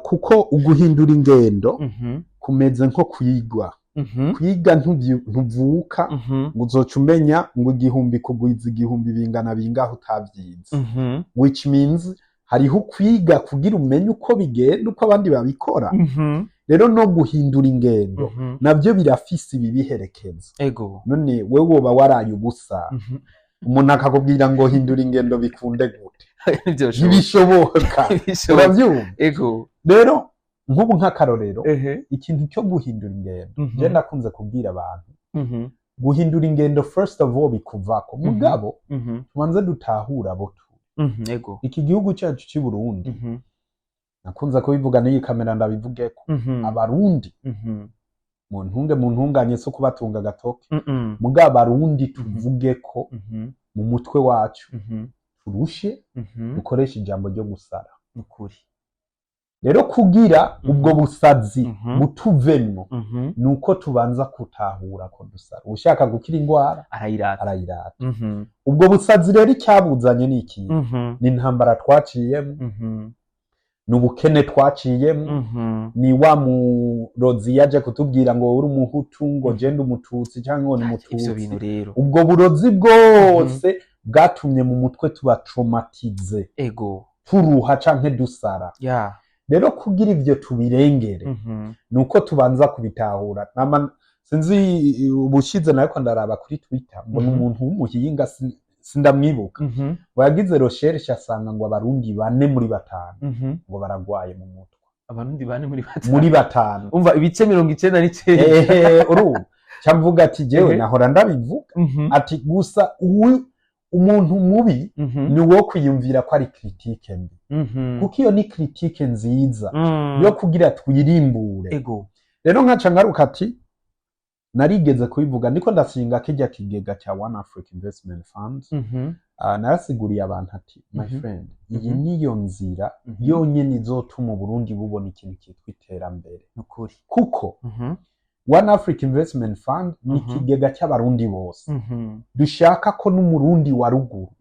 kuko uguhindura ingendo kumeze nko kwigwa. Kwiga ntuvuka ngo uzoca umenya ngo 1000 kugwiza 1000 bingana bingahe utavyize, which means hariho ukwiga kugira umenye uko bigenda, uko abandi babikora. Rero no guhindura ingendo nabyo birafise ibibiherekeza. None wewe woba waraye ubusa, umuntu akakubwira ngo hindura ingendo, bikunde gute? Ntivyoshoboka. Ntibishoboka. Ntibishoboka. Uravyumva? Rero nk'ubu nk'akarorero, ikintu cyo guhindura ingendo, je ndakunze kubwira abantu, guhindura ingendo first of all bikuvako. Mugabo tubanze dutahura abo turi. Iki gihugu cyacu cy'i Burundi, nakunze kubivuga n'iyi kamera ndabivugeko, Abarundi, mu ntunge mu ntunganye so kubatunga agatoke, mugabo Abarundi tuvuge ko mu mutwe wacu turushe, dukoresha ijambo ryo gusara. Nukuri. Rero kugira ubwo busazi butuvemwo, nuko tubanza kutahura ko dusara. Ushaka gukira ingwara arayirata. Arayirata. Ubwo busazi rero icyabuzanye ni iki? Ni intambara twaciyemo, ni ubukene twaciyemo, ni wa murozi yaje kutubwira ngo uri Umuhutu, ngo genda Umututsi, cyangwa ngo ni Ivyo bintu Umututsi. rero. Ubwo burozi bwose bwatumye mu mutwe tuba traumatisé, turuha canke dusara. Rero kugira ivyo tubirengere, nuko tubanza kubitahura. Nama sinzi, ubushize nariko ndaraba kuri Twitter mbona umuntu w'umuhinga, sindamwibuka, ngo yagize recherche asanga ngo Abarundi bane muri batanu ngo baragwaye mu mutwe. Abarundi bane muri batanu? Muri batanu. Umva, ibice 99. Ehe, urumva ca mvuga ati jewe nahora ndabivuga, ati gusa Umuntu mubi ni uwo kwiyumvira ko ari critique mbi, kuko iyo ni critique nziza yo kugira twirimbure. Rero nkaca ngaruka ati narigeze kubivuga, ndiko ndasinga kirya kigega cya One Africa Investment Fund. Narasiguriye abantu ati: "My friend, iyi niyo nzira yonyene izotuma Uburundi bubona ikintu cyitwa iterambere." Nukuri. Kuko One Africa Investment Fund ni ikigega cy'Abarundi bose. Dushaka ko n'Umurundi wa ruguru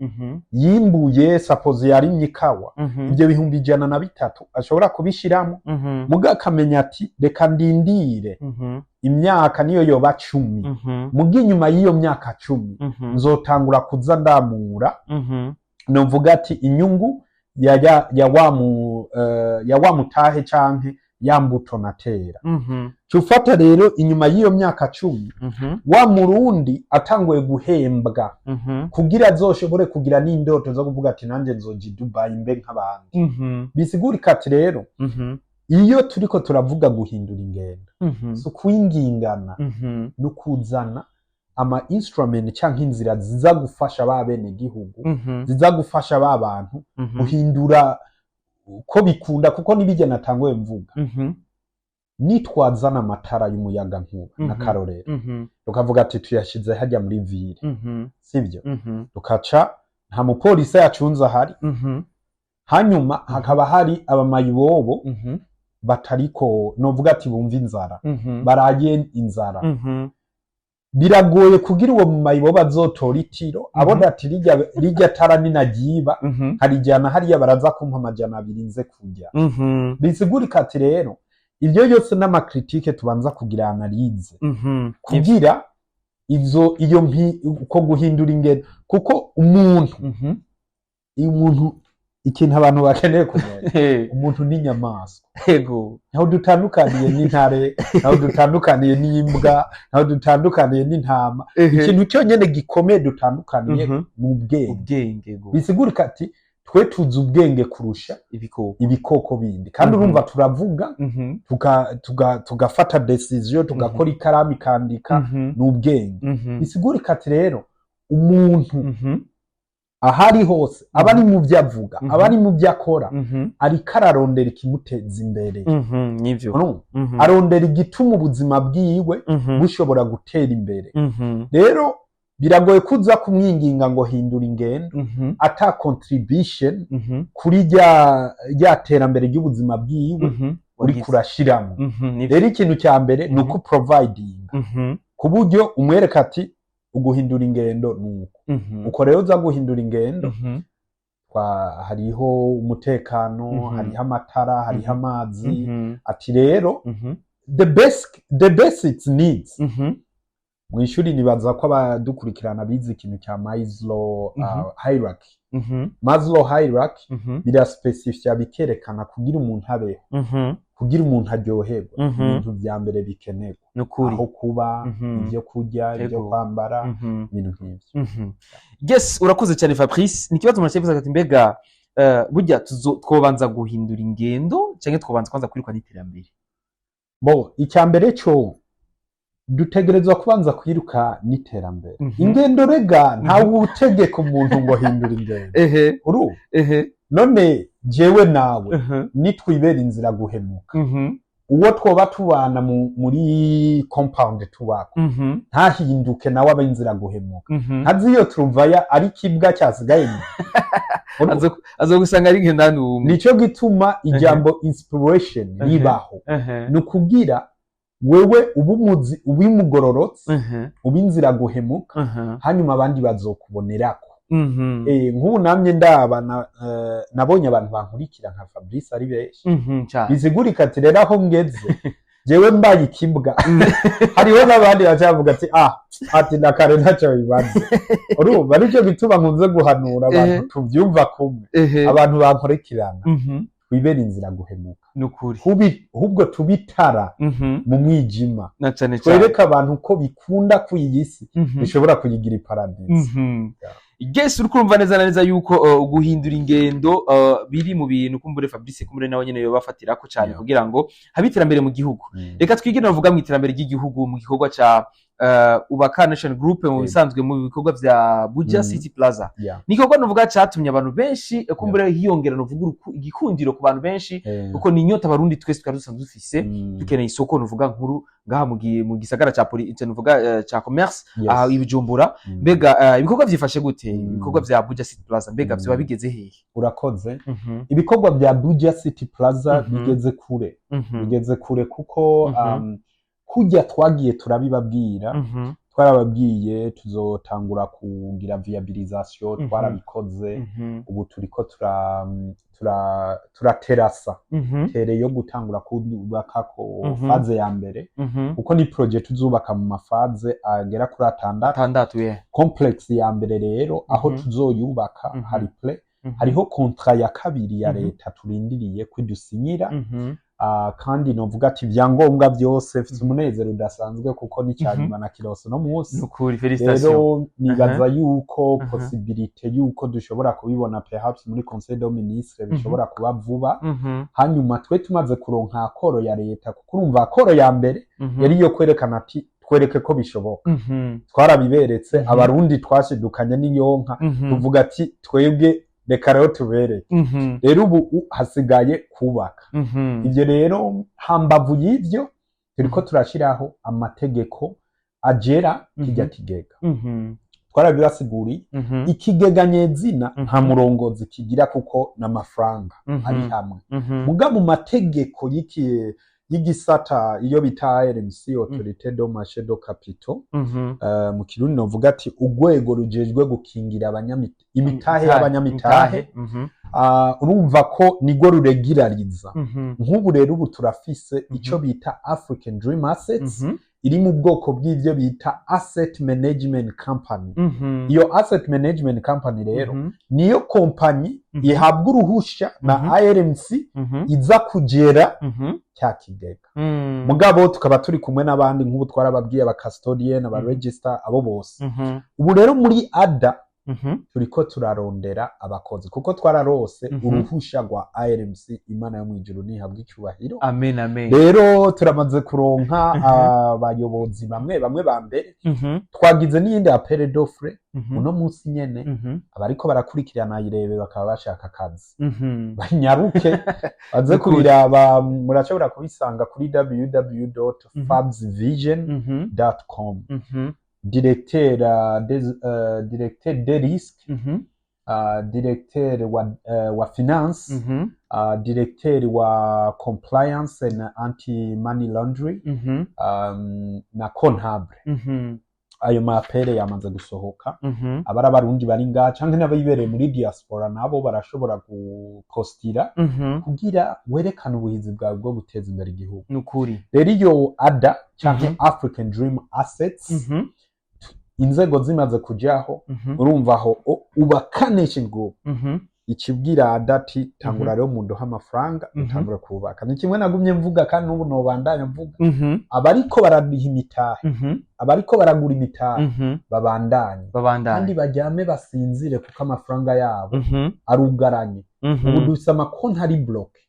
yimbuye, suppose yarimye ikawa, ibyo 103,000 ashobora kubishiramo, muga akamenya ati: "Reka ndindire imyaka niyo yoba 10, muga inyuma y'iyo myaka 10 nzotangura kuza ndamura." Novuga ati inyungu ya wa mutahe canke ya mbuto natera. Cufata rero inyuma y'iyo myaka 10, wa Murundi atanguye guhembwa, kugira azoshobore kugira n'indoto zo kuvuga ati: "Nanjye nzoja i Dubai mbe nk'abandi." Bisigurika ati rero iyo turiko turavuga guhindura ingendo, si ukwingingana, ni ukuzana ama instrument canke inzira ziza gufasha ba bene gihugu, ziza gufasha ba bantu guhindura uko bikunda. Kuko nibijya natanguye mvuga, nitwazana amatara y'umuyagankuba n'akarorero, tukavuga ati tuyashize hajya muri ville, sibyo? Tukaca nta mupolisi yacunze ahari, hanyuma hakaba hari abamayibobo batariko, novuga ati bumva inzara, baraye inzara. Biragoye kugira uwo mumayibobo azotora itiro abona ati rirya tara ninagiba nkarijyana hariya, baraza kumpa 200 nze kurya. Bisigurika ati rero ibyo yose n'ama critiques tubanza kugira analyse kugira izo iyo mpi uko guhindura ingendo. Kuko umuntu, iyo umuntu, ikintu abantu bakeneye kumenya, umuntu n'inyamaswa ntaho dutandukaniye n'intare, ntaho dutandukaniye n'imbwa, ntaho dutandukaniye n'intama. Ikintu cyonyine gikomeye dutandukaniye mu bwenge. Ubwenge, ego. Bisigurika ati twe tuzi ubwenge kurusha ibikoko. Ibikoko bindi. Kandi urumva turavuga, tugafata décision, tugakora, ikaramu ikandika, ni ubwenge. Bisigurika ati rero umuntu aho ari hose, aba ari mu byo avuga, aba ari mu byo akora, ariko ararondera ikimuteza imbere. Nivyo. Urumva? Arondera igituma ubuzima bwiwe bushobora gutera imbere. Rero biragoye kuza kumwinginga ngo hindura ingendo ata contribution kuri rya terambere ry'ubuzima bwiwe uri Wagize. kurashiramo. Nivyo. Rero ikintu cya mbere ni uku providing ku buryo umwereka ati uguhindura ingendo ni uko. Uko rero uza guhindura ingendo, hariho umutekano, hariho amatara, hariho amazi. Ati rero the basics needs. Mu ishuri nibaza ko abadukurikirana bize ikintu cya Maslow hierarchy. Maslow hierarchy biraspecifia, bikerekana kugira umuntu abeho, kugira umuntu aryoherwa, ibintu vya mbere bikenerwa: Nukuri. aho kuba, ibyo kurya, ibyo kwambara, ibintu nk'ivyo. Yes, urakoze cyane Fabrice. Ni ikibazo umuntu akifuza ati: mbega burya twobanza guhindura ingendo cyangwa twobanza kwanza kwiruka n'iterambere? Bo, icya mbere cyo dutegerezwa kubanza kwiruka n'iterambere. Ingendo rega ntawe utegeka umuntu ngo hindura ingendo. Urumva? None jewe nawe nitwibera inzira guhemuka, uwo twoba tubana muri compound tubako ntahinduke nawe abe inzira guhemuka, ntazi iyo turuvaya ari kibwa cyasigaye inyuma. Urumva? Azogusanga ari nk'indanumwe. Nico gituma ijambo inspiration ribaho, ni ukugira wewe uba umuzi ubimugororotse, uba inzira guhemuka, hanyuma abandi bazokubonerako. Nk'ubu namye ndaba nabonye abantu bankurikira nka Fabrice ari benshi. Cyane. Bisigurika ati rero aho ngeze jewe mbaye ikibwa, hariho n'abandi bacavuga ati: "Ah," ati: "Na kare ntacyo bibaze." Urumva, nicyo gituma nkunze guhanura abantu tuvyumva kumwe, abantu bankurikirana, twibera inzira guhemuka. Nukuri. Ahubwo tubitara mu mwijima, Na cyane cyane. twereke abantu ko bikunda ku iyi si bishobora kuyigira iparadiso. Yes, uri kurumva neza na neza yuko guhindura ingendo biri mu bintu kumbure Fabrice, kumbure nawe nyene yobafatirako cyane kugira ngo habe iterambere mu gihugu. Reka twigire, navuga mu iterambere ry'igihugu mu gikorwa ca Ubaka Nation Group mu bisanzwe mu bikorwa vya Buja City Plaza. Ni igikorwa nuvuga catumye abantu benshi kumbura hiyongera nuvuga igikundiro ku bantu benshi, kuko ni inyota Abarundi twese twari dusanzwe dufise, dukeneye isoko nuvuga nkuru ngaha mu gisagara ca nuvuga ca commerce aha i Bujumbura. Mbega ibikorwa vyifashe gute? Ibikorwa vya Buja City Plaza mbega vyoba bigeze hehe? Urakoze. Ibikorwa bya Buja City Plaza bigeze kure, bigeze kure kuko kurya twagiye turabibabwira, twarababwiye tuzotangura kugira viabilisation, twarabikoze. Ubu turiko turaterasa terrain yo gutangura kubakako phase ya mbere, kuko ni projet tuzubaka mu ma phases agera kuri 6. 6, ye. Complex ya mbere rero aho tuzoyubaka hari prêt. Hariho contrat ya kabiri ya leta turindiriye kwidusinyira. Kandi novuga ati ibyangombwa byose, mfite umunezero udasanzwe kuko ni cya nyuma na kiroso no munsi. Nukuri, félicitations. Rero nibaza yuko possibilité yuko dushobora kubibona perhaps muri conseil de ministre bishobora kuba vuba. Hanyuma twe tumaze kuronka accord ya leta, kuko urumva accord ya mbere yari iyo kwerekana ati twereke ko bishoboka. Twarabiberetse. Abarundi twashidukanye n'iyonka, tuvuga ati twebwe reka rero tubereke. Rero ubu hasigaye kubaka. Ibyo rero, hambavu y'ibyo, turiko turashiraho amategeko agera kijya kigega. Twarabibasiguriye. Ikigega nyezina nta murongozi kigira kuko n'amafaranga ari hamwe. Muga mu mategeko y'igisata iyo bita ARMC, Autorité de Marché de Capitaux, mu Kirundi novuga ati urwego rujejwe gukingira imitahe y'abanyamitahe. Urumva ko nirwo ruregirariza. Nk'ubu rero ubu turafise ico bita African Dream Assets, iri mu bwoko bw'ivyo bita asset management company. Iyo asset management company rero niyo kompanyi ihabwa uruhusha na ARMC iza kugera cya kigega. Mugabo tukaba turi kumwe n'abandi, nk'ubu twarababwiye aba custodian, aba register, abo bose. Ubu rero muri ADA turiko turarondera abakozi kuko twararose uruhusha rwa ARMC. Imana yo mw'ijuru nihabwa icyubahiro. Amen, amen. Rero turamaze kuronka abayobozi bamwe bamwe ba mbere. Twagize n'iyindi appel d'offre uno munsi nyene. Abariko barakurikirana Irebe bakaba bashaka akazi, banyaruke baze Nukuri. kubiraba. Murashobora kubisanga kuri www.fabsvision.com. Directeur directeur des risques, directeur wa finance, directeur wa compliance and anti money laundry na comptable. Ayo ma appel yamaze gusohoka. Abari Abarundi bari ngaha canke n'abibereye muri diaspora nabo barashobora gupostira kugira werekane ubuhizi bwawe bwo guteza imbere igihugu. Nukuri. Rero iyo ADA canke African Dream Assets, inzego zimaze kujaho, urumva aho Ubaka Nation Group ikibwira ADA ati tangura rero muduhe amafaranga, utangure kubaka. Ni kimwe nagumye mvuga kandi n'ubu nobandanya mvuga: abariko barariha imitahe, abariko baragura imitahe, babandanye babandanye kandi baryame basinzire kuko amafaranga yabo arugaranye. Ubu dufise amakonti ari bloqué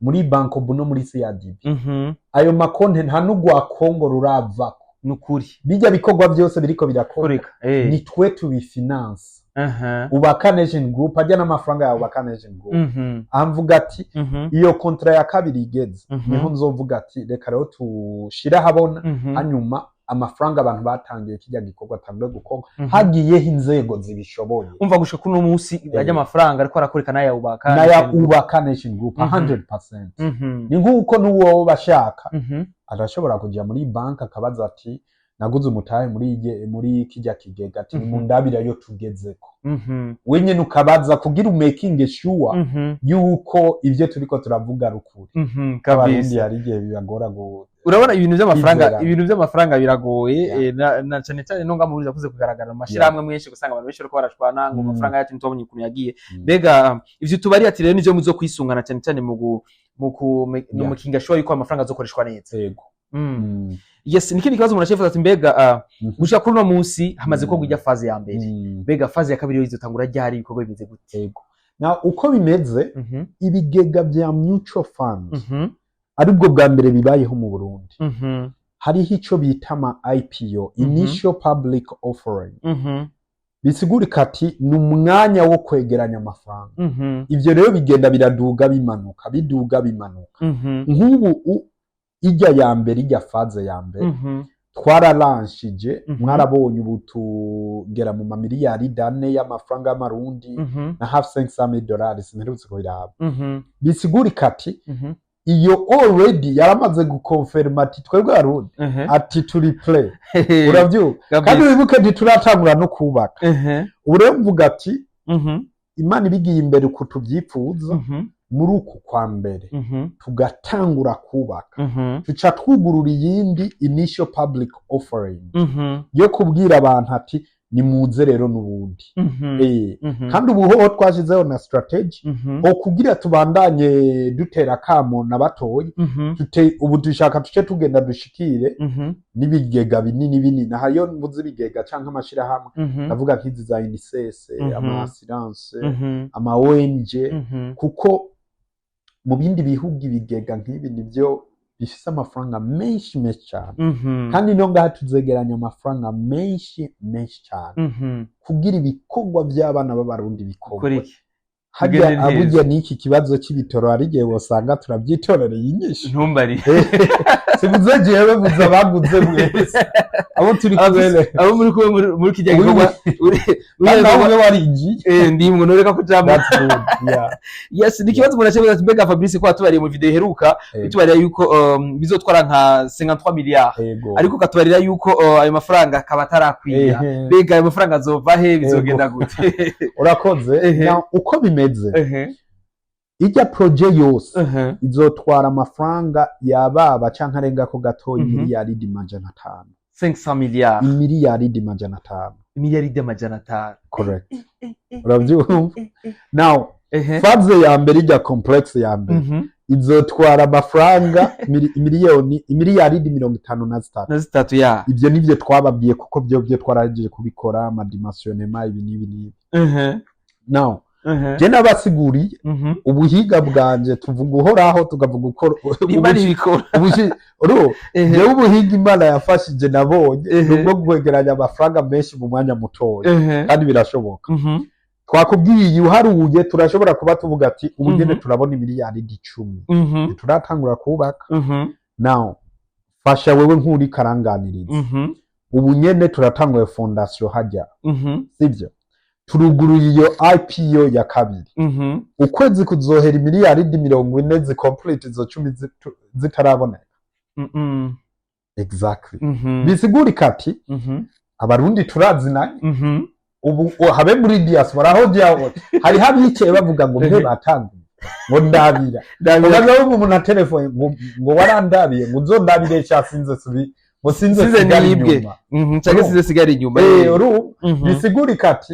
muri Bancobu no muri CRDB. Ayo makonti nta n'ugwa Kongo ruravako. Nukuri. Bijya bikorwa byose biriko birakorwa, koreka eh ni twe tubifinansa. Ubaka Nation Group ajya n'amafaranga ya Ubaka Nation Group. Amvuga ati iyo contrat ya kabiri igeze, niho nzovuga ati reka rero tushire ahabona, hanyuma amafaranga abantu batangiye kijya gikorwa atangure gukorwa, hagiyeho inzego zibishoboye. Umva, gushika kuno munsi ajya amafaranga ariko arakoreka n'aya Ubaka N'aya Ubaka Nation Group, 100%. Ni nk'uko n'uwo bashaka arashobora kuja muri banki akabaza ati naguze umutahe muri kijya kigega, ati nimundabire ayo tugezeko. We nyene ukabaza kugira umaking sure yuko ivyo turiko turavuga ari ukuri. Abarundi hari igihe bibagora Urabona ibintu by'amafaranga, kwizerana. ibintu by'amafaranga biragoye, na cyane cyane no ngamu bizakuze kugaragara mu mashirahamwe menshi, gusanga abantu benshi bariko barashwana ngo amafaranga yacu ntitwabonye ukuntu yagiye. Mbega ivyo tubari ati rero nivyo muzo kwisungana cyane cyane mu making sure yuko amafaranga azokoreshwa neza. Yego. Yes, nikindi kibazo umuntu acifuza ati mbega gushika kuri uno munsi hamaze gukorwa ijya phase ya mbere, mbega phase ya kabiri yo izotangura ryari? Ibikorwa bimeze gute? Yego, na uko bimeze, ibigega vya mutual fund aribwo bwa mbere bibayeho mu Burundi. Hariho ico bita ama IPO, initial public offering. Bisigurika ati ni umwanya wo kwegeranya amafaranga. Ivyo rero bigenda biraduga, bimanuka, biduga, bimanuka. Nk'ubu ijya ya mbere, ijya phase ya mbere, twararanshije. Mwarabonye, ubu tugera mu mamiliyari 4 y'amafaranga y'amarundi na hafi 500 dolari, simperutse kubiraba. Bisigurika ati iyo already yaramaze gukonferma ati twebwe Abarundi ati turi prêt. Uravyumva? Kandi wibuke, ntituratangura no kubaka. Ubu rero mvuga ati Imana ibigiye imbere uku tuvyifuza, muri uku kwa mbere tugatangura kubaka, tuca twugurura iyindi initial public offering yo kubwira abantu ati nimuze rero n'ubundi. Kandi ubu hoho twashizeho na strategy ho kugira tubandanye dutera akamo na batoyi. Ubu dushaka tuce tugenda dushikire n'ibigega binini binini. Aha iyo mvuze ibigega canke amashirahamwe, ndavuga nk'izi za UNICEF, ama assurance, ama ONG, kuko mu bindi bihugu ibigega nk'ibi nivyo bifise amafaranga menshi menshi cyane. Kandi no ngaha tuzegeranya amafaranga menshi menshi cyane kugira ibikorwa by'abana b'Abarundi bikorwe. Kora iki? Harya Bigende neza. Burya n'iki kibazo cy'ibitoro, hari igihe wosanga turabyitorereye inyishu. Ntumbari. Sivuze jewe, mvuze abaguze mwese abo turi kumwe. Abo muri kumwe muri kijya gikorwa Kandi nawe umwe warinjiye. Ndimwe, noreka kujambo. That's good, yeah. Yes, ni ikibazo umuntu aca ati mbega Fabrice, ko watubariye mu video iheruka, bitubariye yuko bizotwara nka 53 milliards, ariko ukatubarira yuko ayo mafaranga akaba atarakwira. Mbega ayo mafaranga azova he? Bizogenda gute? Urakoze. Now, uko bimeze, ijya projet yose izotwara amafaranga yababa canke arengako gatoya miliyaridi 500. 500 milliards? Miliyaridi 500. Miliyaridi 500. Correct, uravyumva? Now, phase ya mbere, ijya complexe ya mbere, izotwara amafaranga miliyoni imiliyaridi 53. Na zitatu ya. Ivyo nivyo twababwiye, kuko byo twarahejeje kubikora, ama dimensionnement, ibi n'ibi n'ibi. Now, je nabasiguriye ubuhiga bwanje, tuvuga uhoraho, tukavuga uko Imana ibikora. Jewe ubuhiga Imana yafashije nabonye ni ubwo kwegeranya amafaranga menshi mu mwanya mutoya, kandi birashoboka. Twakubwiye, uharuye, turashobora kuba tuvuga ati ubu nyene turabona imiliyaridi 10. Turatangura kubaka. Now, fasha wewe nk'uri karanganiriza, ubu nyene turatanguye fondation hajya, sivyo? Turuguruye iyo IPO ya kabiri. Ukwezi kuzohera imiliyaridi 40 zi complete, izo 10 zitaraboneka. Exactly. Bisigurika ati Abarundi turazinanye. Ubu habe muri diaspora aho hariho abicaye bavuga ngo mbe batanguye, ngo ndabira. Ndabira. Ukaza wumva umuntu atelefone ngo warandabiye, ngo uzondabire sha, sinze subi, ngo sinze Sinze sigara nibwe. inyuma. Canke sinze sigara inyuma. Urumva, bisigurika ati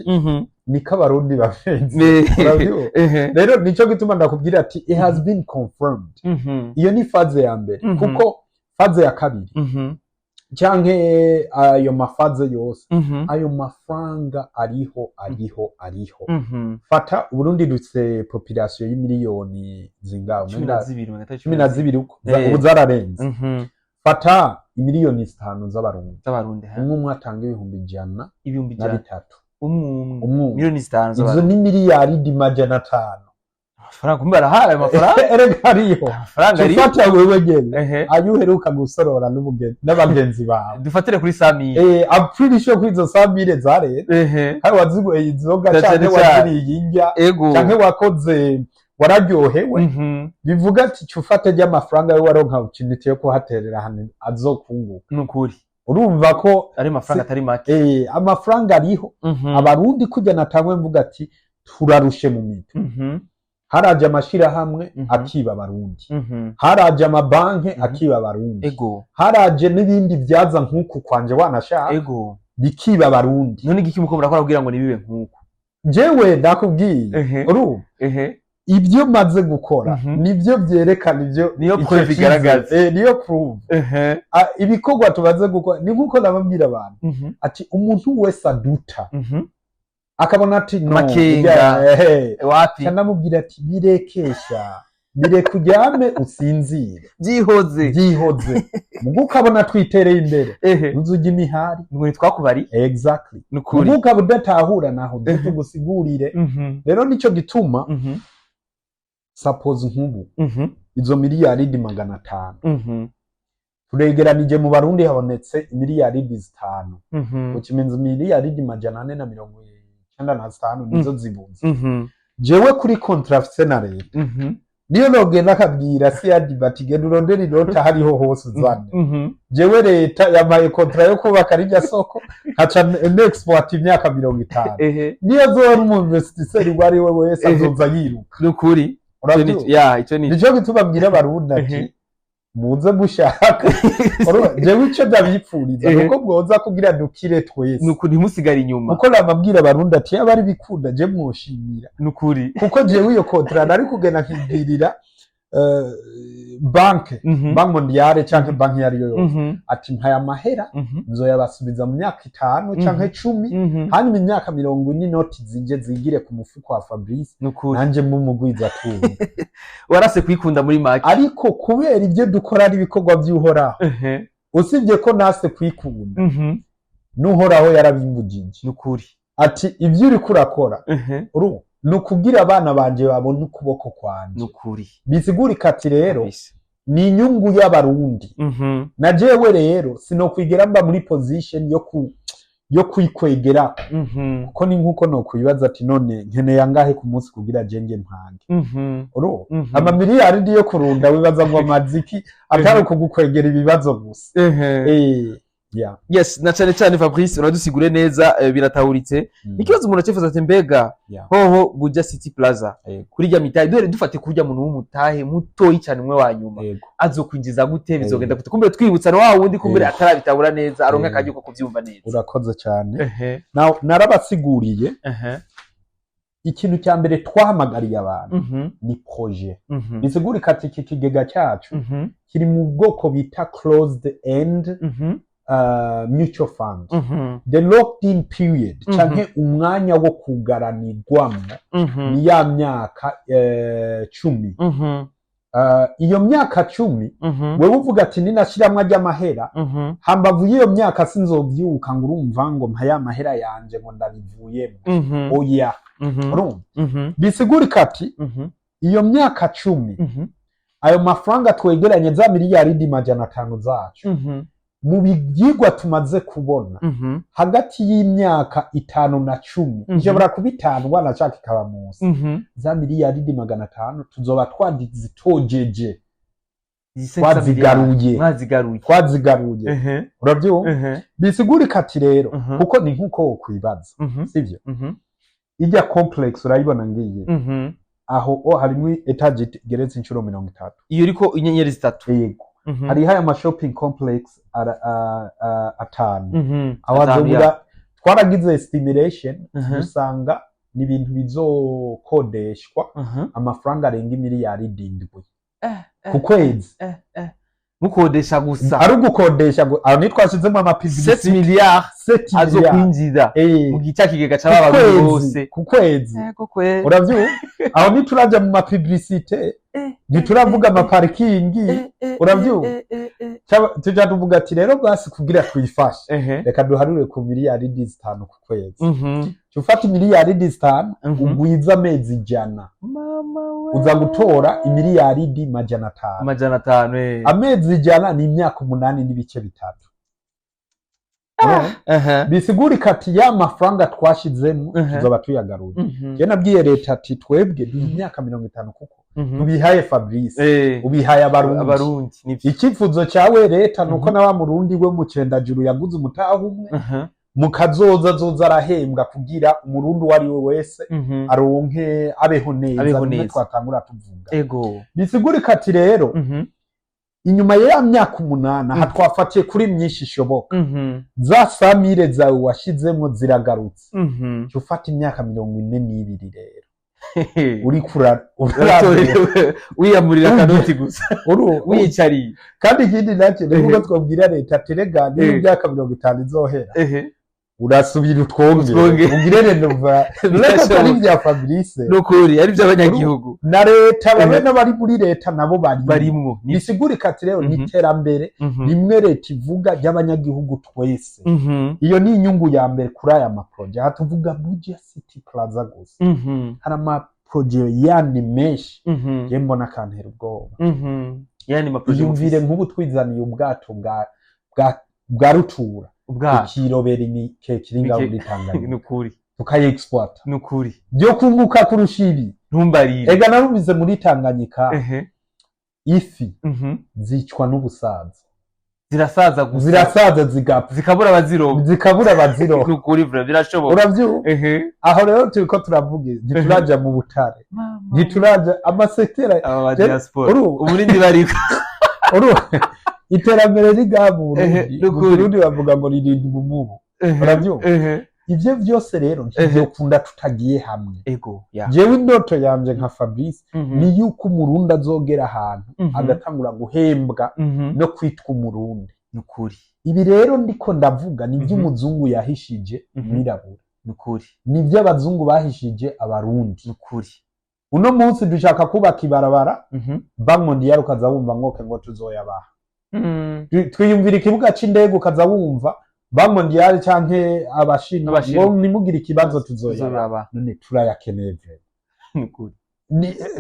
niko Abarundi bameze. Uravyumva? Rero nico gituma ndakubwira ati it has been confirmed. Iyo ni phase ya mbere, kuko phase ya kabiri canke ayo ma phases yose, ayo mafaranga ariho, ariho, ariho. Fata Uburundi dufise population y'imiliyoni zingahe? Cumi na zibiri, magana atatu. 12 uko. Ubu zararenze. Fata imiliyoni 5 z'Abarundi, Z'Abarundi, ha? Umwe umwe atanga 100,000 ibihumbi na 100. bitatu. Umwe umwe. Umwe umwe. Miliyoni 5 Izo z'Abarundi. ni miliyaridi 500. Amafaranga kumbe arahari, ayo mafaranga. Erega ariho. Amafaranga ariho. Ufata wewe nyene ayo uheruka gusorora n'abagenzi bawe. Dufatire kuri 100 000. I'm pretty sure ko izo 100 000 zarera kandi wazinyweye inzoga Cyane canke cyane. waziriye indya canke wakoze wararyohewe. Bivuga ati ca ufate ry'amafaranga yo waronka opportunity yo kuhaterera ahantu azokunguka. Nukuri. Urumva ko ari amafaranga atari make. Amafaranga ariho. Abarundi kurya natangwe mvuga ati turarushe mu mitwe. Haraje amashirahamwe akiba Abarundi, haraje amabanki akiba Abarundi, haraje n'ibindi vyaza nk'uku kwanje wanashaka, bikiba Abarundi. None igiki muko murakora kugira ngo nibibe nk'uku? Jewe ndakubwiye, urumva, ibyo maze gukora nibyo vyerekana ibyo. Niyo Ico proof cizere. igaragaza. Niyo proof. Ibikorwa tumaze gukora ni nkuko nababwira abantu ati umuntu wese aduta akabona ati no Amakenga. burya, Wapi. Ca ndamubwira ati birekesha. Bireka uryame usinzire. Byihoze. Byihoze. Mugu ukabona twitereye imbere, ntuzujya imihari. Ngo ntitwakubari. Exactly. Nukuri. Mugu ukaba udatahura, naho tugusigurire. Rero nico gituma, suppose nk'ubu izo miliyaridi 500 turegeranije mu Barundi, habonetse miliyaridi 5, ukimenza miliyaridi 495 nizo zibuze. Jewe kuri contrat mfise na leta, niyo nogenda akabwira CRDB ati: "Genda urondere inota hariho hose uzane." Jewe leta yampaye contrat yo kubaka rirya soko, nkaca n'exploite imyaka 50. Niyo zora umu investisseur uwo ari we wese, azoza yiruka. Nukuri. Uravyumva? Ya, icyo ni Nico gituma mbwira Abarundi ati: "Muze mushaka." Urumva, jewe ico ndabipfuriza nuko mwoza kugira dukire twese. Nukuri, ntimusigare inyuma. Kuko namabwira Abarundi ati: "Yaba ari bikunda, je mwoshimira." Nukuri. Kuko jewe iyo contrat nari kugenda nkibwirira banke, Banque Mondiale canke banki iyo ariyo yose, ati: "Mpaye amahera, nzoyabasubiza mu myaka 5 canke 10, hanyuma imyaka 40 inoti zije zigire ku mufuko wa Fabrice, Nukuri. nanje mumugwiza tunga." Warase kwikunda muri make. Ariko kubera ibyo dukora ari ibikorwa by'Uhoraho, usibye ko nase kwikunda, n'Uhoraho yarabimbujije. Nukuri. Ati: "Ibyo uriko urakora ni ukugira abana banje babone ukuboko kwanje." Nukuri. Bisigurika ati rero Kabisa. ni inyungu y'Abarundi. Na jewe rero sinokwigera mba muri position yo kwikwegera, kuko ni nkuko nokwibaza ati: "None nkeneye angahe ku munsi kugira jenge mpange?" Uru amamiliyaridi yo kurunda, wibaza ngo amaziki atari ukugukwegera ibibazo gusa? Yeah. Yes, na cyane cyane Fabrice, uradusigure neza, biratahuritse. Ikibazo umuntu akifuza ati: "Mbega hoho Buja City Plaza, kuri rya mitahe dore dufate kurya muntu w'umutahe mutoyi cyane, umwe wa nyuma, azokwinjiza gute? Bizogenda gute?" Kumbere twibutsa na wa wundi kumbere atarabitahura neza, aronka akaryo ko kuvyumva neza. Urakoze cyane. Narabasiguriye. Ikintu cya mbere twahamagariye abantu ni projet. Bisigurika ati iki kigega cyacu kiri mu bwoko bita closed end mutual fund. The locked in period, canke umwanya wo kugaranirwamo, ni ya myaka 10. Iyo myaka 10, wewe uvuga ati: "Ninashiramwo ajya amahera, hambavu y'iyo myaka sinzovyuka ngo urumva ngo mpa ya mahera yanje ngo ndabivuyemo." Oya. Urumva, bisigurika ati iyo myaka 10, ayo mafaranga twegeranye, za miliyaridi 500 zacu, mu byigwa tumaze kubona, hagati y'imyaka 5 na 10, ishobora kuba 5, wanashaka ikaba munsi, za miliyaridi 500 tuzoba twazitojeje, twazigaruye. Mwazigaruye. Twazigaruye. Urabyumva? Bisigurika ati rero, kuko ni nk'uko wokwibaza, sivyo? Ijya complex urayibona ngiyi, aho o harimwo étage igeretse inshuro 30. Iyo iriko inyenyeri zitatu. Yego. Hariho aya ma shopping complex atanu. Aho Atanu. hazobura, twaragize estimation, dusanga ni ibintu bizokodeshwa amafaranga arenga imiliyaridi 7 ku kwezi. Mukodesha gusa? Ari ugukodesha aho ntitwashizemo 7 ama publicité. Miliyari. 7 miliyari. Azokwinjiza mu gihe cya kigega c'aba Ku Barundi kwezi, bose. ku kwezi. Yego kwe. Uravyumva, aho ntituraja mu ma publicité, ntituravuga ama parking. Uravyumva? Tuja tuvuga ati rero basi kugira twifashe, reka duharure ku miliyaridi 5 ku kwezi. Ufata imiliyaridi 5, ugwiza amezi 100, Mama we. uza gutora imiliyaridi 500. 500. Amezi 100 ni imyaka 8.3. Bisigurika ati ya mafaranga twashizemo tuzoba tuyagaruye. Je nabwiye leta ati: "Twebwe duha imyaka 50, kuko tubihaye Fabrice, ubihaye Abarundi." Abarundi nivyo. Icyifuzo cyawe leta nuko na wa Murundi we mu Cendajuru yaguze umutaha umwe, mu kazoza azoza arahembwa, kugira Umurundi uwo ari we wese aronke, abeho neza. Abeho Bimwe neza. twatangura tuvuga. Bisigurika ati rero inyuma ya myaka 8, aha twafatiye kuri myinshi ishoboka, za 100 000 zawe washizemo ziragarutse. Jya ufata imyaka 42 rero uriko Wiyamurira akanoti gusa, wiyicariye. Kandi ikindi nacyo ni uko twabwira leta ati: "Rega niba imyaka 50 izohera, Urasubira utwongere, Utwongere. ugire rénova. Reka atari ibya Fabrice. Nukuri ari iby'abanyagihugu. Na leta, babe n'abari muri leta nabo bari. Barimwo. Bisigurika ati rero ni iterambere rimwe leta ivuga ry'abanyagihugu twese. Iyo ni inyungu ya mbere kuri aya ma projets. Aha tuvuga Buja City Plaza gusa, hari ama projets yandi menshi. Je mbona akantera ubwoba. Yani ma projets Iyumvire mufise. nk'ubu twizaniye ubwato bwa rutura, Ubwato. tukirobera imikeke iri ngaho muri Tanganyika, Nukuri. tukayi-exploita, Nukuri. byo kunguka kurusha ibi. Ntumbarire. Ega narumvise muri Tanganyika ifi zicwa n'ubusaza. Zirasaza gusa. Zirasaza zigapfa. Zikabura abaziroba. Zikabura abaziroba. Nukuri vra birashoboka. Uravyumva? Aho rero turiko turavuga, ntituraja mu butare, ntituraja ama secteurs. Aba ba diaspora Ubu uburundi bariko iterambere rigaha mu Burundi, mu Nukuri. Burundi bavuga ngo ririnda ubumubu. Uravyumva? Ivyo vyose rero ntivyokunda tutagiye hamwe. Ego ya. Jewe indoto yanje nka Fabrice ni yuko Umurundi azogera ahantu agatangura guhembwa no kwitwa Umurundi. Nukuri. Ibi rero ndiko ndavuga ni ivy'umuzungu yahishije umwirabura, Nukuri. ni ivy'abazungu bahishije Abarundi. Nukuri. Uno munsi dushaka kubaka ibarabara, Banque Mondiale ukaza wumva ngo ngo tuzoyabaha. Twiyumvira ikibuga c'indege, ukaza wumva Banque Mondiale canke Abashinwa Abashinwa. ngo nimugire ikibazo, tuzoyabaha. Tuzoyaba. None turayakeneye vraiment? Nukuri.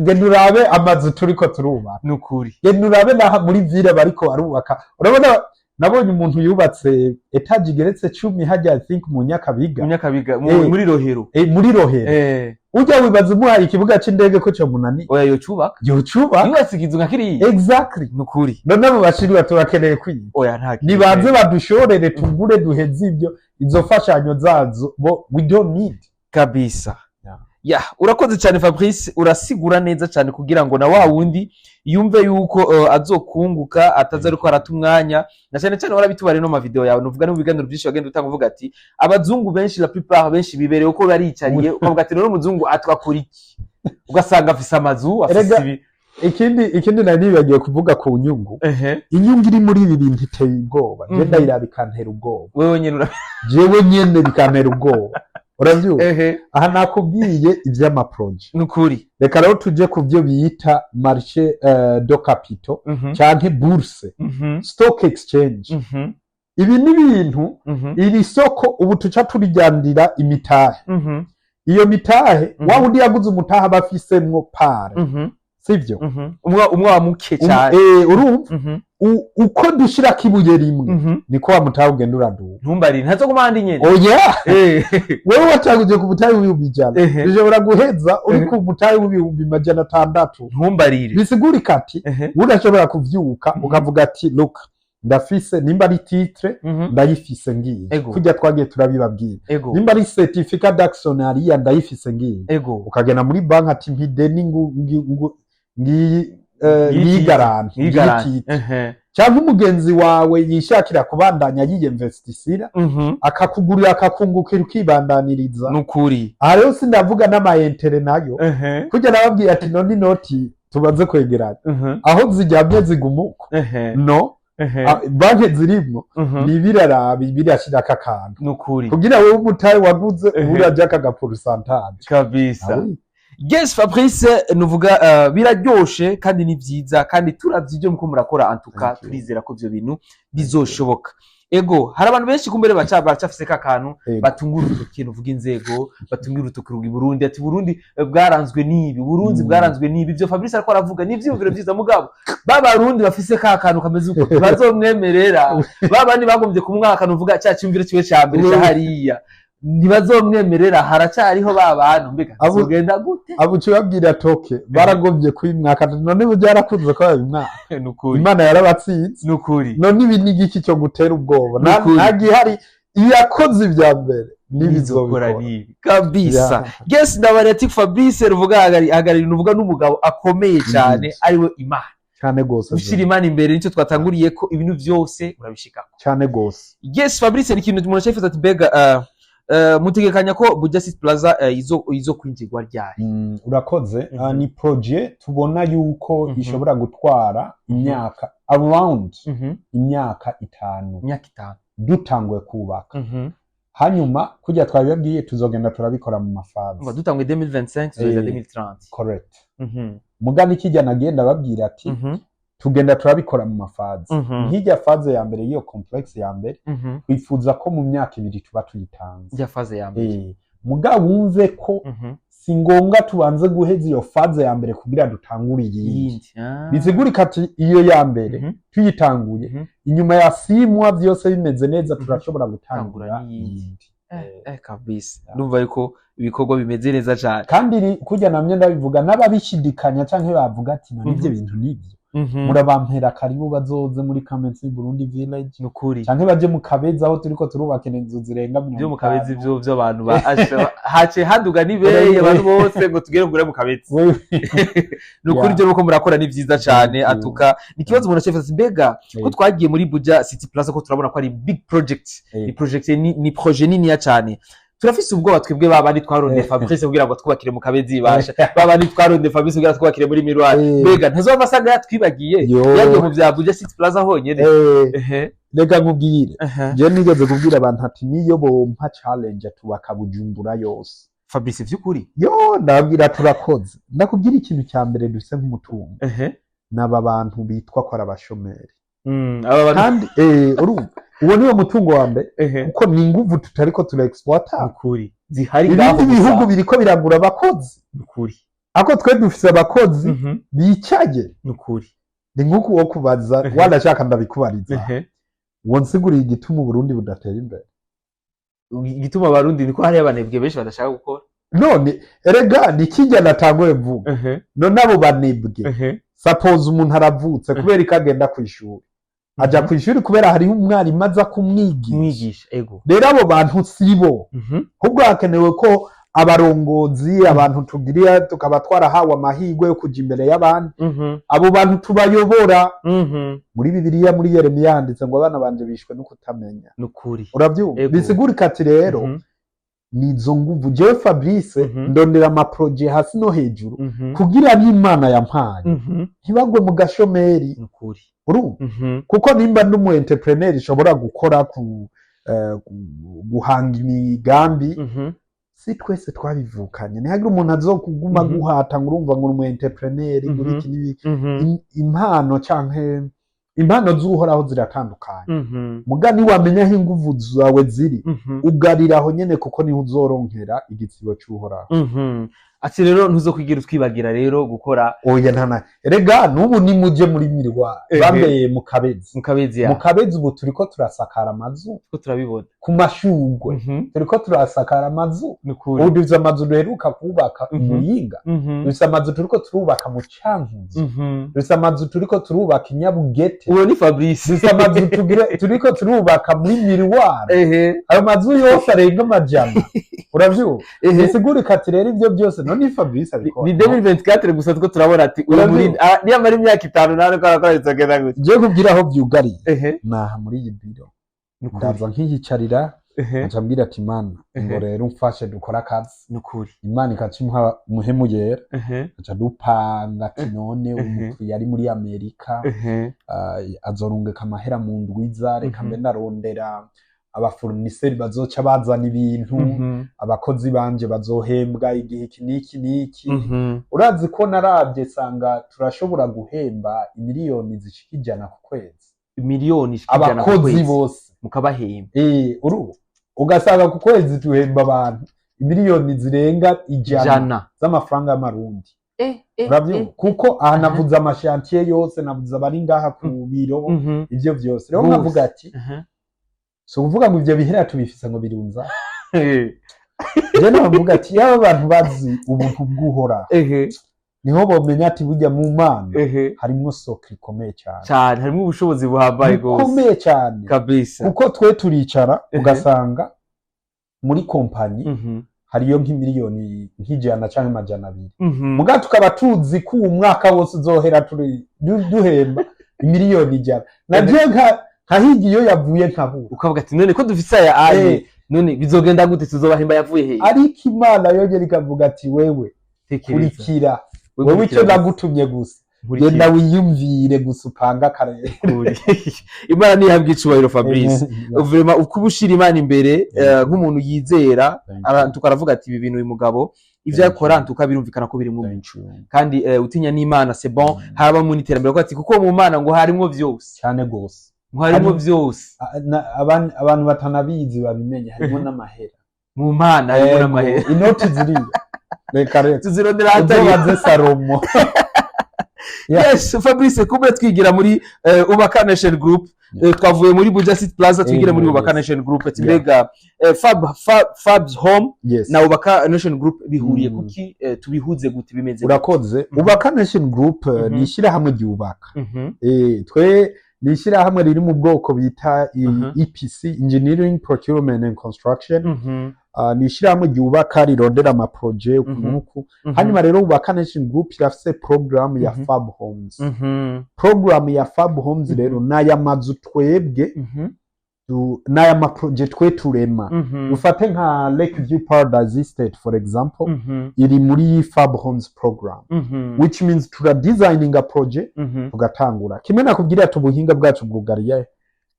Genda urabe amazu turiko turubaka. Nukuri. Genda urabe naha muri ville bariko barubaka. Urabona, nabonye umuntu yubatse étage igeretse 10 hajya, I think mu Nyakabiga. Munyakabiga. Muri Rohero. Muri Rohero. Ujya wibaza umuhaye ikibuga c'indege ko comunani? Oya, yocubaka. Yocubaka. Yubatse ikizu nka kiriya. Exactly. Nukuri. None abo Bashinwa turakeneye kwiga? Oya, nta kintu. Nibanze badushorere tugure, duheze ibyo, izo fashanyo zazo bo we don't need. Kabisa. Yeah. Ya, urakoze cyane Fabrice, urasigura neza cyane kugira ngo na wa wundi yumve yuko azokunguka ataza ariko arata umwanya, na cyane cyane warabitubare no ma video yawe, nuvuga no mu biganiro byinshi wagenda utanga, uvuga ati abazungu benshi, la plupart benshi bibereye uko baricariye, ukavuga ati none umuzungu atwakura iki? Ugasanga afise amazu, afise Erega, ibi. Ikindi nari nibagiwe kuvuga ku nyungu, inyungu iri muri ibi bintu iteye ubwoba. Je ndayiraba ikantera ubwoba. Wewe nyene Jewe nyene bikantera ubwoba, uravyumva? Aha nakubwiye ivy'ama projets. Nukuri. Reka rero tuje ku byo bita marché de capitaux canke bourse, stock exchange. Ibi ni ibintu, iri soko ubu tuca turijyandira imitahe. Iyo mitahe, wa wundi yaguze umutahe aba afisemwo part, sivyo? Umwe wa muke cyane. Urumva, uko dushirako ibuye rimwe, niko wa mutahe ugenda uraduga. Ntumbarire, ntazoguma handi nyene. Oya, wewe watanguje ku mutahe w'100,000, bishobora guheza uri ku mutahe w'600,000. Ntumbarire. Bisigurika ati urashobora kuvyuka ukavuga ati: "Look, ndafise nimba ari titre, ndayifise ngiye." Kurya twagiye turabibabwira, nimba ari certificat d'actionnariat, ndayifise ngiye. Ukagenda muri banki ati: "Mpideni ngiyi Ngiyi ngiyi garantie." Ngiyi garantie. Ngiyi titre. Cyangwa umugenzi wawe yishakira kubandanya yiyinvestisira, akakugurira, akakungukira, ukibandaniriza. Nukuri. Aha rero sindavuga n'ama intérêts nayo. Kurya nababwiye ati none inoti tumaze kwegeranya, aho ziryamye zigumuko no banki zirimwo, nibiraraba birashirako akantu Nukuri. kugira wowe umutahe waguze urajya aka pourcentage. Kabisa. Yes, Fabrice, nuvuga biraryoshe kandi ni byiza, kandi turavye ibyo muko murakora antuka. Thank you. Turizera ko ivyo bintu bizoshoboka. Ego, hari abantu benshi kumbere baca bacafise ka kantu batunga urutoki, nuvuga inzego, batunga urutoki rugi Burundi, ati Burundi bwaranzwe n'ibi, Burundi bwaranzwe n'ibi. Ibyo Fabrice ariko aravuga ni ivyiyumviro vyiza, mugabo ba Barundi bafise ka kantu kameze uko bazomwemerera? Ba bandi bagombye kumwaka, nuvuga cya cyumviro ciwe ca mbere ca hariya, ntibazomwemerera? Haracyariho ba bantu, mbega bizogenda gute? Abo ucibabwira toke baragombye kwimwaka, none ubu byarakunze ko babimwaka? Nukuri. Imana yarabatsinze. Nukuri. None ibi ni igiki cyo gutera ubwoba? Nukuri. Nta gihari. Iyakoze ibya mbere nibizokora n'ibizobikora. Nibi kabisa. Yes, ndabariye ati Fabrice ruvuga ahagarariye, nuvuga n'umugabo akomeye cyane, ariwe Imana. Cyane gose. Gushyira Imana imbere nicyo twatanguriye ko ibintu byose urabishikako. Cyane gose. Yes, Fabrice, ni ikintu umuntu acyifuza ati mbega mutegekanya ko Buja City Plaza izo kwinjirwa ryari? Urakoze. Ni projet tubona yuko ishobora gutwara imyaka around imyaka 5 Imyaka 5. dutanguye kubaka. Hanyuma kurya twabibabwiye, tuzogenda turabikora mu ma phases. Ngo dutanguye 2025, tuzogeza 2030. Correct. Mugani kijya nagenda babwira ati tugenda turabikora mu ma phases. Nk'ijya phase ya mbere y'iyo complexe ya mbere, twifuza ko mu myaka 2 tuba tuyitanze. Ijya phase ya mbere. Muga wumve ko si ngombwa tubanze guheza iyo phase ya mbere kugira dutangure iyindi. Iyindi. Bisigurika ati iyo ya mbere tuyitanguye, inyuma ya 6 mois byose bimeze neza, turashobora gutangura Gutangura n'iyindi. iyindi. Kabisa, ndumva yuko ibikorwa bimeze neza cyane. Kandi kurya namye ndabivuga, n'ababishidikanya canke bavuga ati none ivyo bintu nibyo, murabampera karibu bazoze muri Kamenzi Burundi Village Nukuri. canke baje mu Kabezi aho turiko turubaka inzu zirenga mirongo Byo mu Kabezi, itanu. byo by'abantu ba Asha hace haduga ni beye abantu bose ngo tugere kugura mu Kabezi. Nukuri, ibyo nuko murakora ni byiza cyane. Thank you. Atuka ni ikibazo umuntu acifuza, mbega ko twagiye muri Buja City Plaza, ko turabona ko ari big project, ni project ni projet niniya cyane, turafise ubwoba twebwe babandi twarondeye Fabrice kugira ngo twubakire mu Kabezi, basha babandi twarondeye Fabrice kugira twubakire muri Miroir, mbega ntazova asanga yatwibagiye, Yo. yagiye mu bya Buja City Plaza honyene? Reka nkubwire, je nigeze kubwira abantu ati niyo bompa challenge tubaka Bujumbura yose. Fabrice, vy'ukuri? Yo, ndababwira turakoze. Ndakubwira ikintu cya mbere dufise nk'umutungo, n'aba bantu bitwa ko ari abashomeri. Aba bantu. Kandi urumva uwo niwo mutungo wa mbere, kuko ni inguvu tutariko tura exploita. Nukuri zihari ngaho Ibindi gusa. bihugu biriko biragura abakozi, Nukuri. ako twe dufise abakozi bicaye. Nukuri. Ni nk'uko wo kubaza, wanashaka ndabikubariza, uwo nsiguriye igituma Uburundi budatera imbere. Igituma Abarundi niko hariyo abanebwe benshi badashaka gukora. None erega ni kijya natanguye mvuga, none abo banebwe, suppose umuntu aravutse, kubera ko agenda ku ishuri, aja ku ishuri kubera hariho umwarimu aza kumwigisha. Mwigisha, ego. Rero abo bantu sibo, ahubwo hakenewe ko abarongozi, abantu tugiriya, tukaba twarahawe amahirwe yo kuja imbere y'abandi, abo bantu tubayobora. Muri Bibiliya, muri Yeremiya handitse ngo abana banje bishwe no kutamenya. Nukuri. Urabyumva? Ego. Bisigurika ati rero nizo nguvu jewe Fabrice ndondera ama projets hasi no hejuru kugira n'Imana yampaye ntibagwe mu gashomeri. Nukuri. Urumva? Kuko nimba ndi umu entrepreneur ishobora gukora ku guhanga imigambi, si twese twabivukanye. Ntihagire umuntu azokuguma guhata ngo urumva ngo uri umu entrepreneur, ngo uri iki n'ibiki. Impano canke impano z'Uhoraho ziratandukanye. Muga niwamenya aho inguvu zawe ziri, ugarira aho nyene, kuko niho uzoronkera igitsibo c'Uhoraho. Ati rero ntuzokwigira utwibagira rero gukora. Oya, ntana erega n'ubu nimuje muri Mirwa, bambeye mu Kabezi. Mu Kabezi ya. Mu Kabezi ubu turiko turasakara amazu. Ko turabibona. Ku mashurwe turiko turasakara amazu. Nukuri. Ubu dufise amazu duheruka kubaka Muyinga, dufise amazu turiko turubaka mu Cankuzo, dufise amazu turiko turubaka i Nyabugete. Uwo ni Fabrice. Dufise amazu turiko turubaka muri Miroir. Ayo mazu yose arenga 100, uravyumva? Bisigurika ati rero ivyo byose none ni Fabrice abikora. Ni 2024 gusa two turabona ati uyu Uravyumva? muri niyamara imyaka 5 nawe ko arakora bizogenda gute? Je kubwira aho vyugariye, naha muri iyi biro, Nukuri. ndaza nkiyicarira, nca mbwira ati Imana ngo rero umfashe dukore akazi. Nukuri. Imana ikaca impa muhemu yera, aca dupanga ati none umukiriya ari muri Amerika, azorungika amahera mu ndwiza, reka mbe ndarondera aba fournisseurs bazoca bazana ibintu, abakozi banje bazohembwa igihe iki n'iki n'iki. Urazi ko naravye sanga turashobora guhemba imiliyoni zishika 100 ku kwezi. Miliyoni ishika 100 ku Abakozi kwezi. bose. Mukabahemba. Uru ugasanga ku kwezi tuhemba abantu imiliyoni zirenga 100 100 z'amafaranga y'amarundi. Uravyumva? Kuko aha navuze ama chantiers yose, navuze abari ngaha ku biro, ivyo vyose rero Bose. nkavuga ati si ukuvuga ngo ivyo bihera tubifise ngo birunza. Je navuga ati yaba abantu bazi ubuntu bw'Uhoraho, niho bomenya ati burya mu Mana harimwo soko ikomeye cyane. Cyane, harimo ubushobozi buhambaye rwose. Bukomeye cyane. Kabisa. Kuko twe turicara ugasanga muri kompanyi hariyo nk'imiliyoni nk'100 canke 200, muga tukaba tuzi ko uwu mwaka wose uzohera turi duhemba imiliyoni 100, na je nkahiga iyo yavuye nkabura. Ukavuga ati none ko dufise aya aye, none bizogenda gute, tuzobahemba yavuye hehe? Ariko Imana yongera ikavuga ati wewe Tekereza. kurikira Wewe wewe icyo kurikira. nagutumye gusa. Nkurikira. Genda wiyumvire gusa, upange akarere. Ukuri. Imana ntihabwe icubahiro, Fabrice. Vraiment, uko uba ushira Imana imbere, nk'umuntu yizera, tukaravuga ati ibi bintu uyu mugabo ivyo Thank akora you. ntuka birumvikana ko biri mu Thank you. kandi utinya n'Imana, c'est bon. Harabamo n'iterambere, kuko ati kuko mu Mana ngo harimo vyose. Cyane gose. Ngo harimo vyose. Abantu batanabizi babimenye, harimo n'amahera. Mu Mana harimo Ego, n'amahera. Inoti ziriya, reka reka. Tuzirondera ahatari. Uzobaze Salomo. Yeah. Yes, Fabrice, kumbe twigira muri Ubaka Nation Group. Twavuye muri Buja City Plaza, twigira muri Ubaka Nation Group. Ati mbega Fab's Home na Ubaka Nation Group bihuriye kuki? Tubihuze gute? Bimeze gute? Urakoze. Ubaka Nation Group ni ishyirahamwe ryubaka. Twe ni ishyirahamwe riri mu bwoko bita EPC, Engineering, Procurement and Construction. Ni ishyirahamwe ryubaka, rirondera amaproje uku n'uku. Hanyuma rero Ubaka Nation Group irafise program ya Fab Homes. Program ya Fab Homes rero n'aya mazu twebwe n'aya maproje twe turema. Ufate nka Lake View Paradise Estate, for example, iri muri Fab Homes program, which means tura designing a project, tugatangura kimwe nakubwira ati ubuhinga bwacu bwugariye.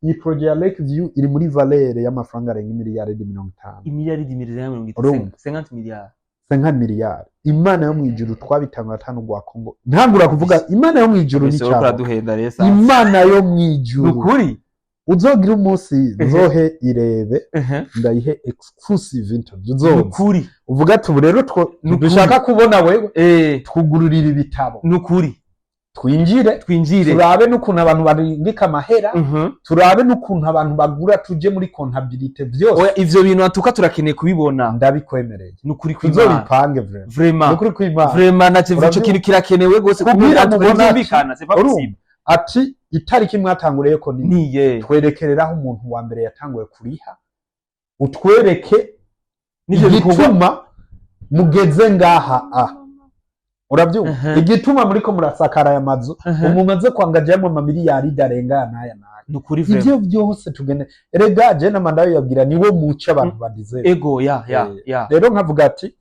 Iyi projet ya Lake View iri muri valeur y'amafaranga arenga miliyaridi 50. Imiliyaridi 50, Urumva? 50 miliyari. 50 miliyari. Imana yo mwijuru, twabitangura atanu gwa Kongo, ntangura kuvuga Imana yo mwijuru Ese uriko n'icyabo. uraduhenda rero sasa. Imana yo mwijuru. Nukuri. Uzogira umunsi nzohe irebe, ndayihe exclusive interview, uzoza Nukuri. uvuga ati ubu rero Nukuri. dushaka kubona wewe, twugururira ibitabo, Nukuri. twinjire, Twinjire. turabe n'ukuntu abantu barindika amahera, turabe n'ukuntu abantu bagura, tuje muri comptabilité, byose. Oya, ivyo bintu atuka turakeneye kubibona. Ndabikwemereye. Nukuri kw'Imana. Tuzobipange vraiment. Vraiment. Nukuri kw'Imana. Vraiment, nace ico Urabyumva? kintu kirakenewe gose. Kugira Kugira mubone ati- byumvikana, c'est pas Urumva? possible. Ati itariki mwatanguriyeko ni Niye. Twerekereraho umuntu wa mbere yatanguye kuriha, utwereke Nivyo bikorwa. igituma mugeze ngaha a urabyumva, igituma muriko murasakara aya mazu, umumaze kwangajyamo amamiliyaridi arenga aya n'aya n'aya. Nukuri vraiment. Ivyo byose tugende, erega je nama ndabibabwira, niwo muco abantu badizera. Ego, ya ya ya. Rero nkavuga ati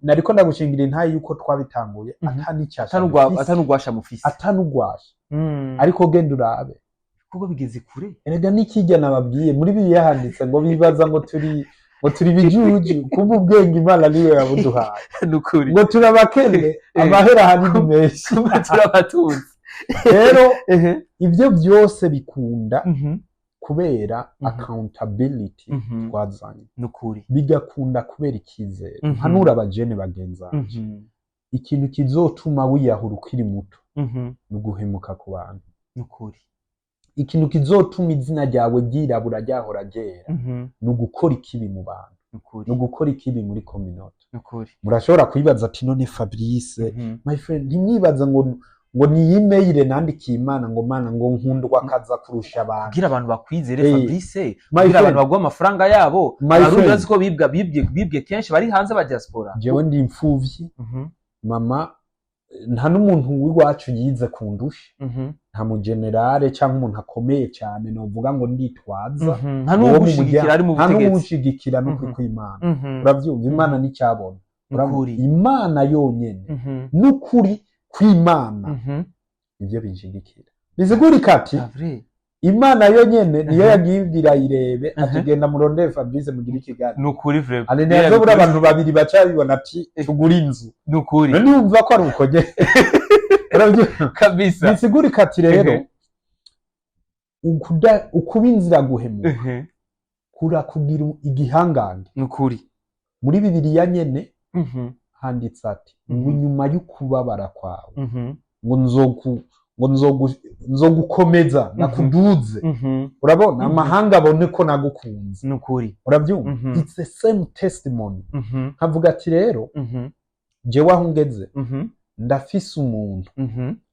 nariko ndagushingira intayi yuko twabitanguye ata n'icyasha dufise, Atanugwasha mufise. Ata n'ugwasha, ariko genda urabe. Kuko bigeze kure. Erega n'ikijya nababwiye, muri Bibiliya handitse ngo bibaza ngo turi bijuju, kuba ubwenge Imana niwe yabuduhaye. Nukuri. Ngo turabakene, amahera ahanini menshi. Turabatunze. Rero ibyo byose bikunda kubera accountability twazanye. Nukuri. Bigakunda kubera icyizere. Mpanura abajene bagenzanje, ikintu kizotuma wiyahura ukiri muto ni uguhemuka ku bantu. Nukuri. Ikintu kizotuma izina ryawe ryirabura ryahora ryera ni ugukora ikibi mu bantu, Nukuri. ni ugukora ikibi muri communauté. Nukuri. Murashobora kwibaza ati none Fabrice, my friend, ntimwibaza ngo ni email nandikiye Imana ngo Mana, ngo nkundwa akaza kurusha abantu. Kugira abantu bakwizere, Fabrice, My kugira friend. abantu baguha amafaranga yabo. My Abarundi friend. bazi ko bibwa, bibwe kenshi, bari hanze ba diaspora. Jewe ndi imfuvyi, mama nta n'umuntu w'iwacu yize kundusha, nta mugenerale cyangwa umuntu akomeye cyane novuga ngo nditwaza. Nta Uwo mu n'uwugushigikira muryango- ari mu nta butegetsi. n'uwunshigikira n'ukuri kw'Imana. Urabyumva, Imana nticyabona. Nukuri. Imana yonyene n'ukuri kw'Imana nibyo binshigikira. Bisigurika ati C'est vrai. Imana yonyene niyo yagiye ibwira irebe ati genda murondere Fabrice mugire ikiganiro. Nukuri vraiment. Ane ntiyazobura abantu babiri baca babibona ati tugure inzu. Nukuri. None wumva ko ari uko nyene? Urabyumva? Kabisa. Bisigurika ati rero ukuba inzira guhemuka kurakugira igihangange. Nukuri. Muri Bibiliya nyene handitse ati ngo inyuma y'ukubabara kwawe ngo nzogukomeza nakuduze, urabona, amahanga abone ko nagukunze. Nukuri. Urabyumva? It's the same testimony. Nkavuga ati rero jewe aho ngeze, ndafise umuntu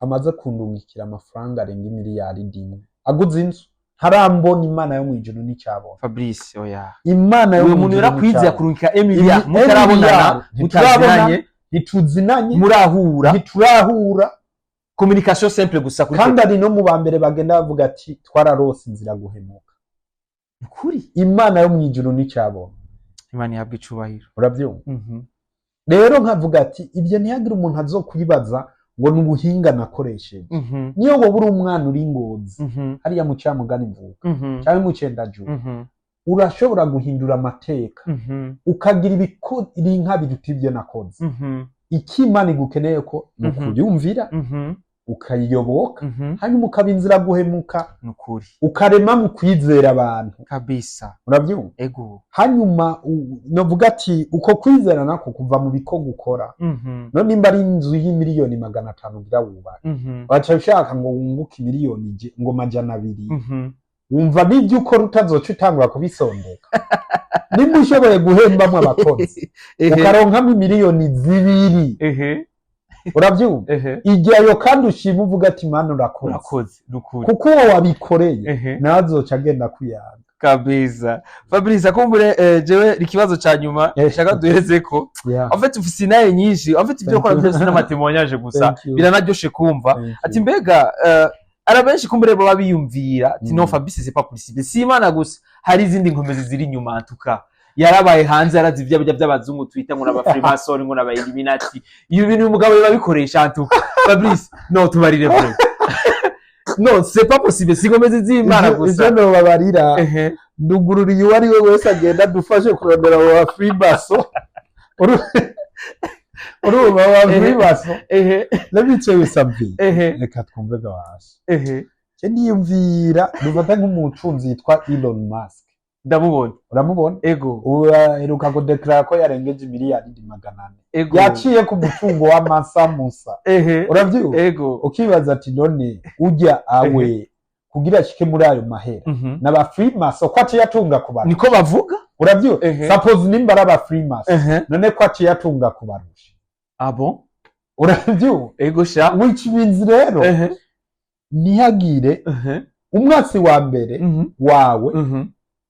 amaze kundungikira amafaranga arenga imiliyaridi 1 aguze inzu, ntarambona. Imana yo mw'ijuru n'icyabona. Fabrice, oya. Imana yo Uyo muntu mw'ijuru yarakwizeye n'icyabona. akurungika emiliyari mutarabonana, Emiliyari. mutazinanye, ntituzinanye, murahura. Ntiturahura. Communication simple gusa kuri Kandi ari no mu ba mbere bagenda bavuga ati twararose inzira guhemuka. Nukuri. Imana yo mw'ijuru n'icyabona. Imana ihabwe icubahiro. Urabyumva? Rero nkavuga ati ibyo ntihagire umuntu azokwibaza Ngo ni ubuhinga nakoresheje. Niyo woba uri umwana uri Ngozi, hariya mu Camugani mvuka, cyangwa mu Cendajuru, urashobora guhindura amateka, ukagira ibikora inka biruta ibyo nakoze. Icyo Imana igukeneye ko ni ukuyumvira, ukayiyoboka, hanyuma ukaba inzira guhemuka, Nukuri. ukarema mu kwizera abantu. Urabyumva? Ego. Hanyuma novuga ati uko kwizera nako kuva mu bikorwa ukora. None nimba ari inzu y'imiliyoni 500 ugira wubake, waca ushaka ngo wunguke miliyoni ngo 200, wumva n'ibyo ukora utazoca utangura kubisondeka? Nimba ushoboye guhembamwo abakozi, ukaronkamo 2 miliyoni, urabyumva, ijyayo kandi ushima, uvuga ati: "Mana, urakoze." Urakoze, nukuri. Kuko uwo wabikoreye nawe azoca agenda kuyaga. Kabisa. Fabrice, kumbure jewe ikibazo ca nyuma nshaka duherezeko. En fait, ufise inaye nyinshi. En fait, ibyo ukora Thank you. byose n'ama témoignages gusa. Thank you. Biranaryoshe kumva. Thank you. Ati mbega ara benshi kumbure baba biyumvira ati: "No, Fabrice, c'est pas possible." Si Imana gusa, hari izindi nkomezi ziri inyuma. Antuka yarabaye hanze, yarazi ibyo bijya by'abazungu twita ngo n'aba freemason, ngo n'aba Illuminati. Ibi bintu uyu mugabo biba bikoresha. Antuka Fabrice, no tubarire vrai, non, c'est pas possible, si inkomezi z'Imana gusa. Ivyo nobabarira, ndugururiye uwo ari we wese agenda dufashe kurondera abo ba freemason. Urumva, abo ba freemason, let me tell you something. Reka twumve gahasi. Je niyumvira, dufate nk'umutunzi yitwa Elon Musk. Ndamubona. Uramubona? Ego. Ubu aheruka kudeklara ko yarengeje miliyaridi 400. Yaciye ku mutungo wa Mansa Musa. Uravyumva? Ego. Ukibaza ati: "None ujya awe kugira ashike muri ayo mahera n'aba freemason, ko aciye atunga ku bantu?" Niko bavuga. Uravyumva? Suppose nimba ari aba freemason, none ko aciye atunga kubarusha? Ah bon? Uravyumva? Ego sha. Which means rero, ntihagire umwasi wa mbere wawe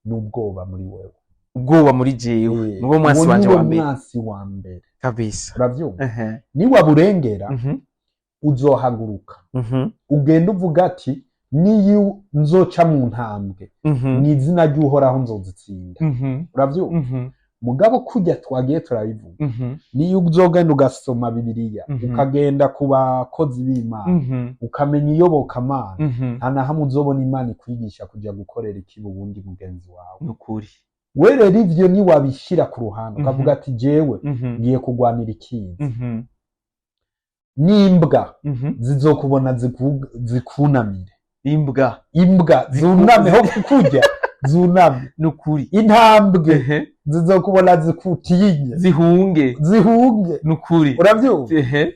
ni ubwoba muri wewe. Ubwoba muri jewe, niwo mwasi Uwo wanje niwo wa mbere. Mwasi wa mbere. Uravyumva? Niwaburengera, uzohaguruka, ugenda uvuga ati: "Niyo nzoca mu ntambwe, mu izina ry'Uhoraho nzozitsinda." Uravyumva? Mugabo kurya twagiye turabivuga, niyo uzogenda ugasoma Bibiliya, ukagenda ku bakozi b'Imana, ukamenya iyobokamana, nta na hamwe uzobona Imana ikwigisha kuja gukorera ikibi uwundi mugenzi wawe. Nukuri. We rero ivyo niwabishira ku ruhande, ukavuga ati: "Jewe ngiye kurwanira ikiza," n'imbwa zizokubona zikunamire. Imbwa? Imbwa zunameho kukurya, zuname. Nukuri. Intambwe zizokubona zikutinye. Zihunge. Zihunge. Nukuri. Uravyumva?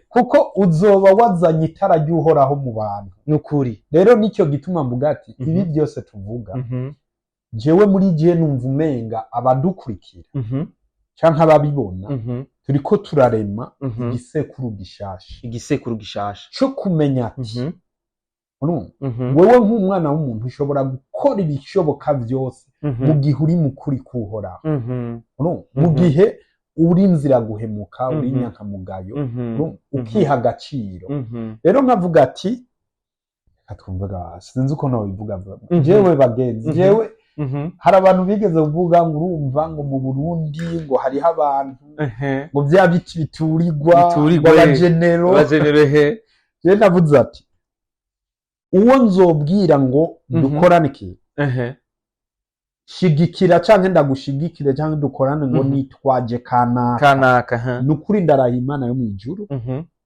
Kuko uzoba wazanye itara ry'Uhoraho mu bantu. Nukuri. Rero nicyo gituma mvuga ati ibi byose tuvuga, jewe muri je numva umenga abadukurikira canke ababibona, turiko turarema igisekuru gishasha. Igisekuru gishasha. Co kumenya ati, urumva, wewe nk'umwana w'umuntu ushobora gukora ibishoboka byose mu gihe uri mukuri k'Uhoraho. Urumva? Mu gihe uri inzira guhemuka, uri inyankamugayo, urumva, ukiha agaciro. Rero nkavuga ati reka twumve, sinzi uko nobivuga. Jewe bagenzi, jewe hari abantu bigeze kuvuga ngo urumva ngo mu Burundi ngo hariho abantu ngo bya biti biturirwa, Biturirwa, ngo abagenero. Abagenero he? Jewe navuze ati uwo nzobwira ngo dukorane ikintu, shigikira canke ndagushigikire canke dukorane, ngo nitwaje kanaka, kanaka ha. Ni ukuri, ndaraha Imana yo mw'ijuru,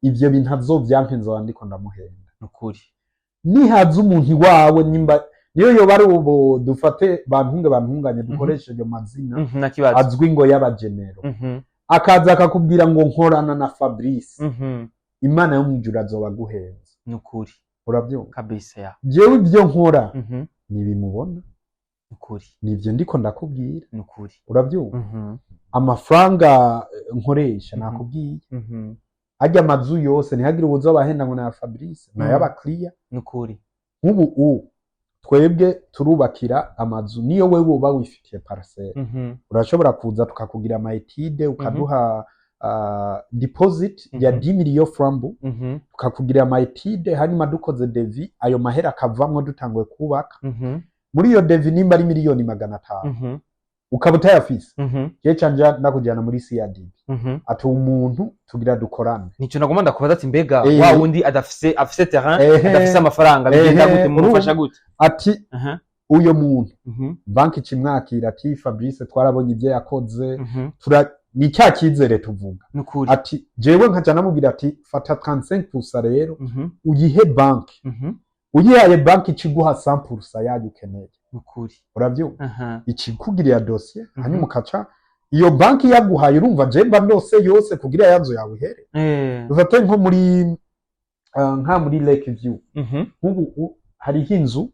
ivyo bintu azovyanke, nzoba ndiko ndamuhenda. Nukuri. Nihaza umuntu iwawe, nimba niyo yoba ari ubu, dufate bantunge bantunganye, dukoreshe ayo mazina Nta kibazo. azwi ngo y'abagenero, akaza akakubwira ngo nkorana na Fabrice, Imana yo mw'ijuru azoba aguhenze. Nukuri. Urabyumva? Kabisa ya. Jewe ibyo nkora ntibimubona. Nukuri. Nibyo ndiko ndakubwira. Nukuri. Urabyumva? Amafaranga nkoresha, nakubwiye, ajya amazu yose, ntihagire uwuzobahenda ngo naya Fabrice, nay'abakiriya. Nukuri. Nk'ubu twebwe turubakira amazu. Niyo wewe uba wifitiye parcelle, urashobora kuza tukakugira ama études, ukaduha deposit ya 10 millions francs, tukakugira ama études, hanyuma dukoze devis, ayo mahera akavamwo dutanguye kubaka. Muri iyo devis, nimba ari miliyoni 500, Ukaba utayafise, je canja ndakujana muri CRDB, ati umuntu tugira dukorane. Nico nagomba ndakubaza, ati mbega wa wundi adafise, afise terrain, adafise amafaranga, bigenda gute? Mumufasha gute? Ati uyo muntu, banki ikimwakira, ati Fabrice twarabonye ibyo yakoze, ni cya cyizere tuvuga. Nukuri. Ati jewe nkaca namubwira ati fata 35% rero, uyihe banki. Uyihaye banki, ikiguha 100% yayo ukeneye. Nukuri. Urabyumva? Ikikugirira dosiye, hanyuma ukaca iyo banki yaguhaye, urumva je mba ndose yose kugira ya nzu yawe ihere. Dufate nko muri nka muri Lake View, nk'ubu hariho inzu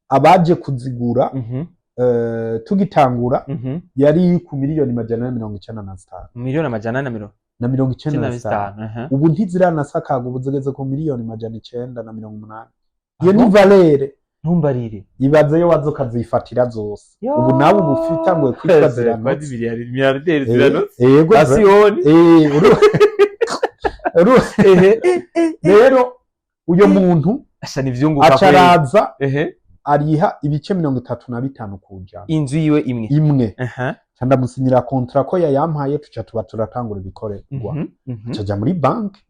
abaje kuzigura, tugitangura yari ku miliyoni 495. Miliyoni amajana na mirongo na mirongo icenda icenda na na zitanu. zitanu. Ubu ntiziranasakaga, ubu zigeze ku miliyoni 980. Iyo ni valeur. Ntumbarire. Ibaze yo waza ukazifatira zose. Yo. Ubu nawe ubu ufitanguye kwitwa ziranotse. Miliyarderi. Yego. Basiyoni. Rero uyo muntu Asha nivyunguka. aca araza, ariha ibice 35%. Inzu yiwe imwe? Imwe. Ca ndamusinyira contrat ko yayampaye, tuca tuba turatangura ibikorerwa. Caja muri banki.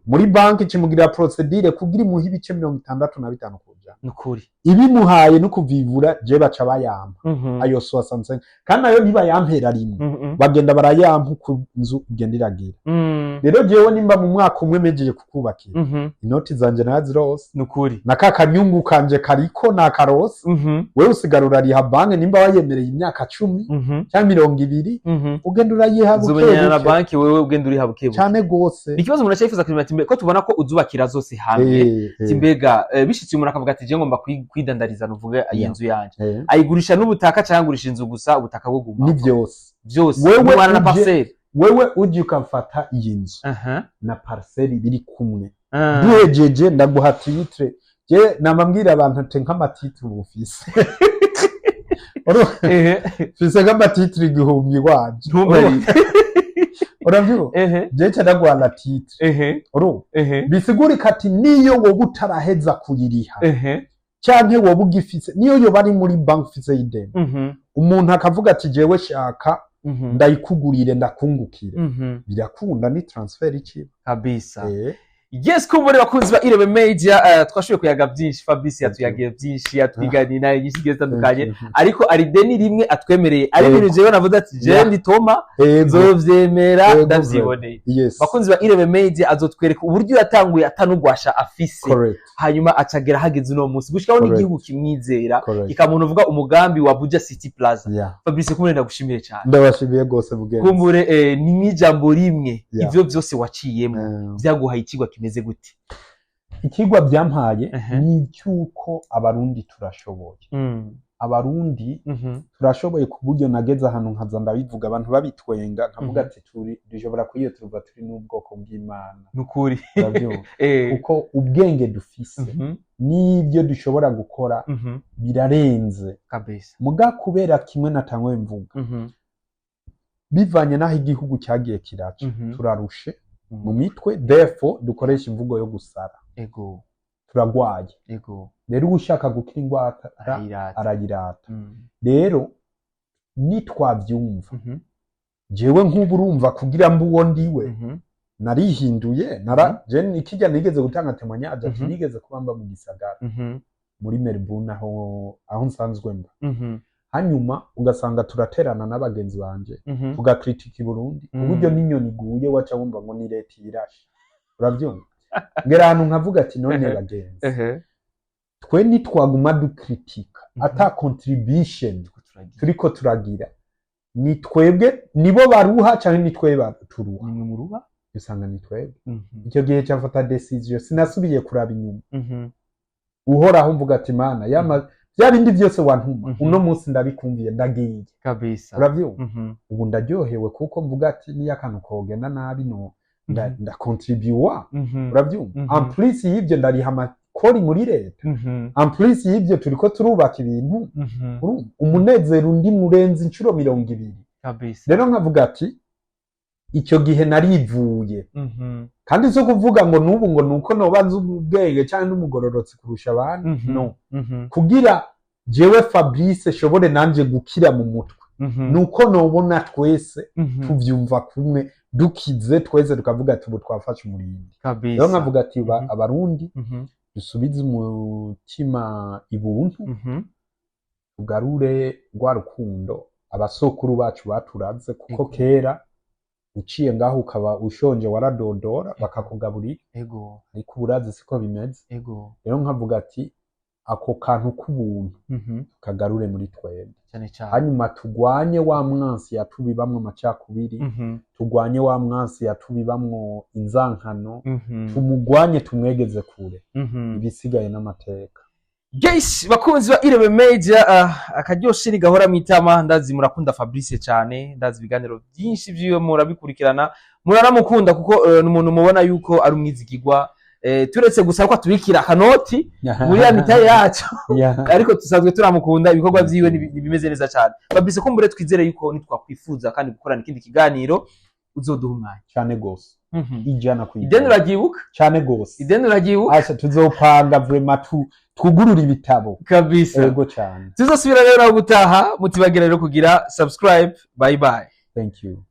Muri banki kimugirira procédure kugira imuhe ibice 65%. Nukuri. Ibimuhaye no kuvivura, je baca bayampa ayo 65, kandi nayo ntibayampera rimwe, bagenda barayampa uko inzu igenda iragira. Rero jewe nimba mu mwaka umwe mejeje kukubakira, inoti zanje narazirose. Nukuri. Na ka kanyungu kanje kariko nakarose. Wewe usigara urariha banki, nimba wayemereye imyaka 10 cyangwa 20, ugenda urayiha buke Uzomenyana na buke. banki, wewe ugenda uriha buke buke. Cyane gose. Ni ikibazo umuntu aca yifuza kumenya, ati ko tubona ko uzubakira zose hamwe, ati mbega bishitse umuntu akavuga ati je ngomba kwidandariza, nuvuge iyi nzu yanje, ayigurisha n'ubutaka cyangwa agurisha inzu gusa, ubutaka bwo guma? Ni byose. Byose? Wewe Umwana na parcelle? Wewe uje ukamfata iyi nzu na parcelle biri kumwe, duhejeje ndaguha titre. Je namambwira abantu ati nk'ama titres ubu ufise, mfise nk'ama titres 1000 iwanje. Ntumbarire. Uravyumva? Je nca ndaguha la titre. Urumva, bisigurika ati niyo wowe utaraheza kuyiriha, canke wowe ugifise, niyo yoba ari muri banki ufise y'ideni, umuntu akavuga ati jewe shaka ndayikugurire ndakungukire, birakunda, ni transfert ikiba. Kabisa. Yes, kumbure bakunzi ba Irebe Media, twashoboye kuyaga byinshi. Fabrice yatuyagiye byinshi, yatwiganira inyinshi zigiye zitandukanye, ariko ari deni rimwe atwemereye, ari ibintu jewe navuze ati jewe ndi Toma, nzovyemera ndavyiboneye. Bakunzi ba Irebe Media, azotwereka uburyo yatanguye atanugwasha afise, hanyuma acagera hageze uno munsi gushikaho n'igihugu kimwizera, kikamuntu uvuga umugambi wa Buja City Plaza. Fabrice, kumbure ndagushimiye cyane. Ndabashimiye rwose, mugenzi. Kumbure ni nk'ijambo rimwe, ivyo byose waciyemo byaguhaye ikigwa kimeze gute? Ikigwa byampaye ni icy'uko Abarundi turashoboye. Abarundi turashoboye, ku buryo nageze ahantu nkaza ndabivuga, abantu babitwenga, nkavuga ati turi dushobora kuyiyo turuva turi n'ubwoko bw'Imana. Nukuri. Urabyumva? Kuko ubwenge dufise n'ibyo dushobora gukora birarenze. Muga kubera kimwe natanguye mvuga, bivanye n'aho igihugu cyagiye kiraca, turarushe mu mitwe, therefore dukoresha imvugo yo gusara. Turagwaye. Rero ushaka gukira indwara arayirata. Arayirata. Rero nitwavyumva, jewe nk'ubu urumva kugira mbe uwo ndiwe, narihinduye, nara je nikijya nigeze gutanga témoignage ati nigeze kuba mba mu gisagara, muri Melbourne, aho nsanzwe mba, hanyuma ugasanga turaterana n'abagenzi banje, tugakritika i Burundi ku buryo n'inyoni iguye waca wumva ngo ni leta irashe. Uravyumva? Ngera ahantu nkavuga ati none bagenzi, twe nitwaguma dukritika ata contribution turiko turagira, ni twebwe nibo baruha canke ni twe turuha? Nimwe muruha. Usanga ni twebwe. Icyo gihe cyafata décision, sinasubiye kuraba inyuma. Uhoraho, mvuga ati Mana, yama bya bindi byose wantuma, uno munsi ndabikumviye, ndagiye. Uravyumva? Ubu ndaryohewe kuko mvuga ati niyo akantu kogenda nabi, no ndakontribuwa. Uravyumva? En plus y'ibyo, ndariha amakori muri leta. En plus y'ibyo, turiko turubaka ibintu. Urumva? Umunezero undi murenze inshuro 20. Rero nkavuga ati icyo gihe narivuye, kandi si ukuvuga ngo n'ubu ngo nuko noba nzi ubwenge cyangwa n'umugororotsi kurusha abandi, no kugira jewe Fabrice shobore nanje gukira mu mutwe. Nuko nobona twese tuvyumva kumwe, dukize twese, tukavuga ati ubu twafashe umurindi. Rero nkavuga ati Abarundi, dusubize umutima ibuntu, tugarure rwa rukundo abasokuru bacu baturaze, kuko kera uciye ngaho ukaba ushonje, waradodora bakakugaburira, ariko uburazi siko bimeze. Rero nkavuga ati ako kantu k'ubuntu tukagarure muri twebwe, cyane cyane. Hanyuma tugwanye wa mwansi yatubibamwo amacakubiri, tugwanye wa mwansi yatubibamwo inzankano, tumugwanye, tumwegeze kure. Ibisigaye n'amateka. Guys, bakunzi ba Irebe Media, akaryoshe ni gahora mwitama. Ndazi murakunda Fabrice cyane, ndazi ibiganiro byinshi vyiwe murabikurikirana, muranamukunda kuko ni umuntu mubona yuko ari umwizigirwa, turetse gusa ko atubikira akanoti muri ya mitahe yacu, ariko dusanzwe turamukunda, ibikorwa vyiwe bimeze neza cyane. Fabrice, kumbure twizere yuko nitwakwifuza kandi gukorana ikindi kiganiro uzoduha umwanya. Cyane gose, 100%. Ideni uraryibuka? Cyane gose. Ideni uraryibuka? Asha, tuzopanga vraiment, twugurure ibitabo. Ego cyane. Tuzosubira rero nawe gutaha. Mutibagira rero kugira subscribe. Bye bye. Thank you.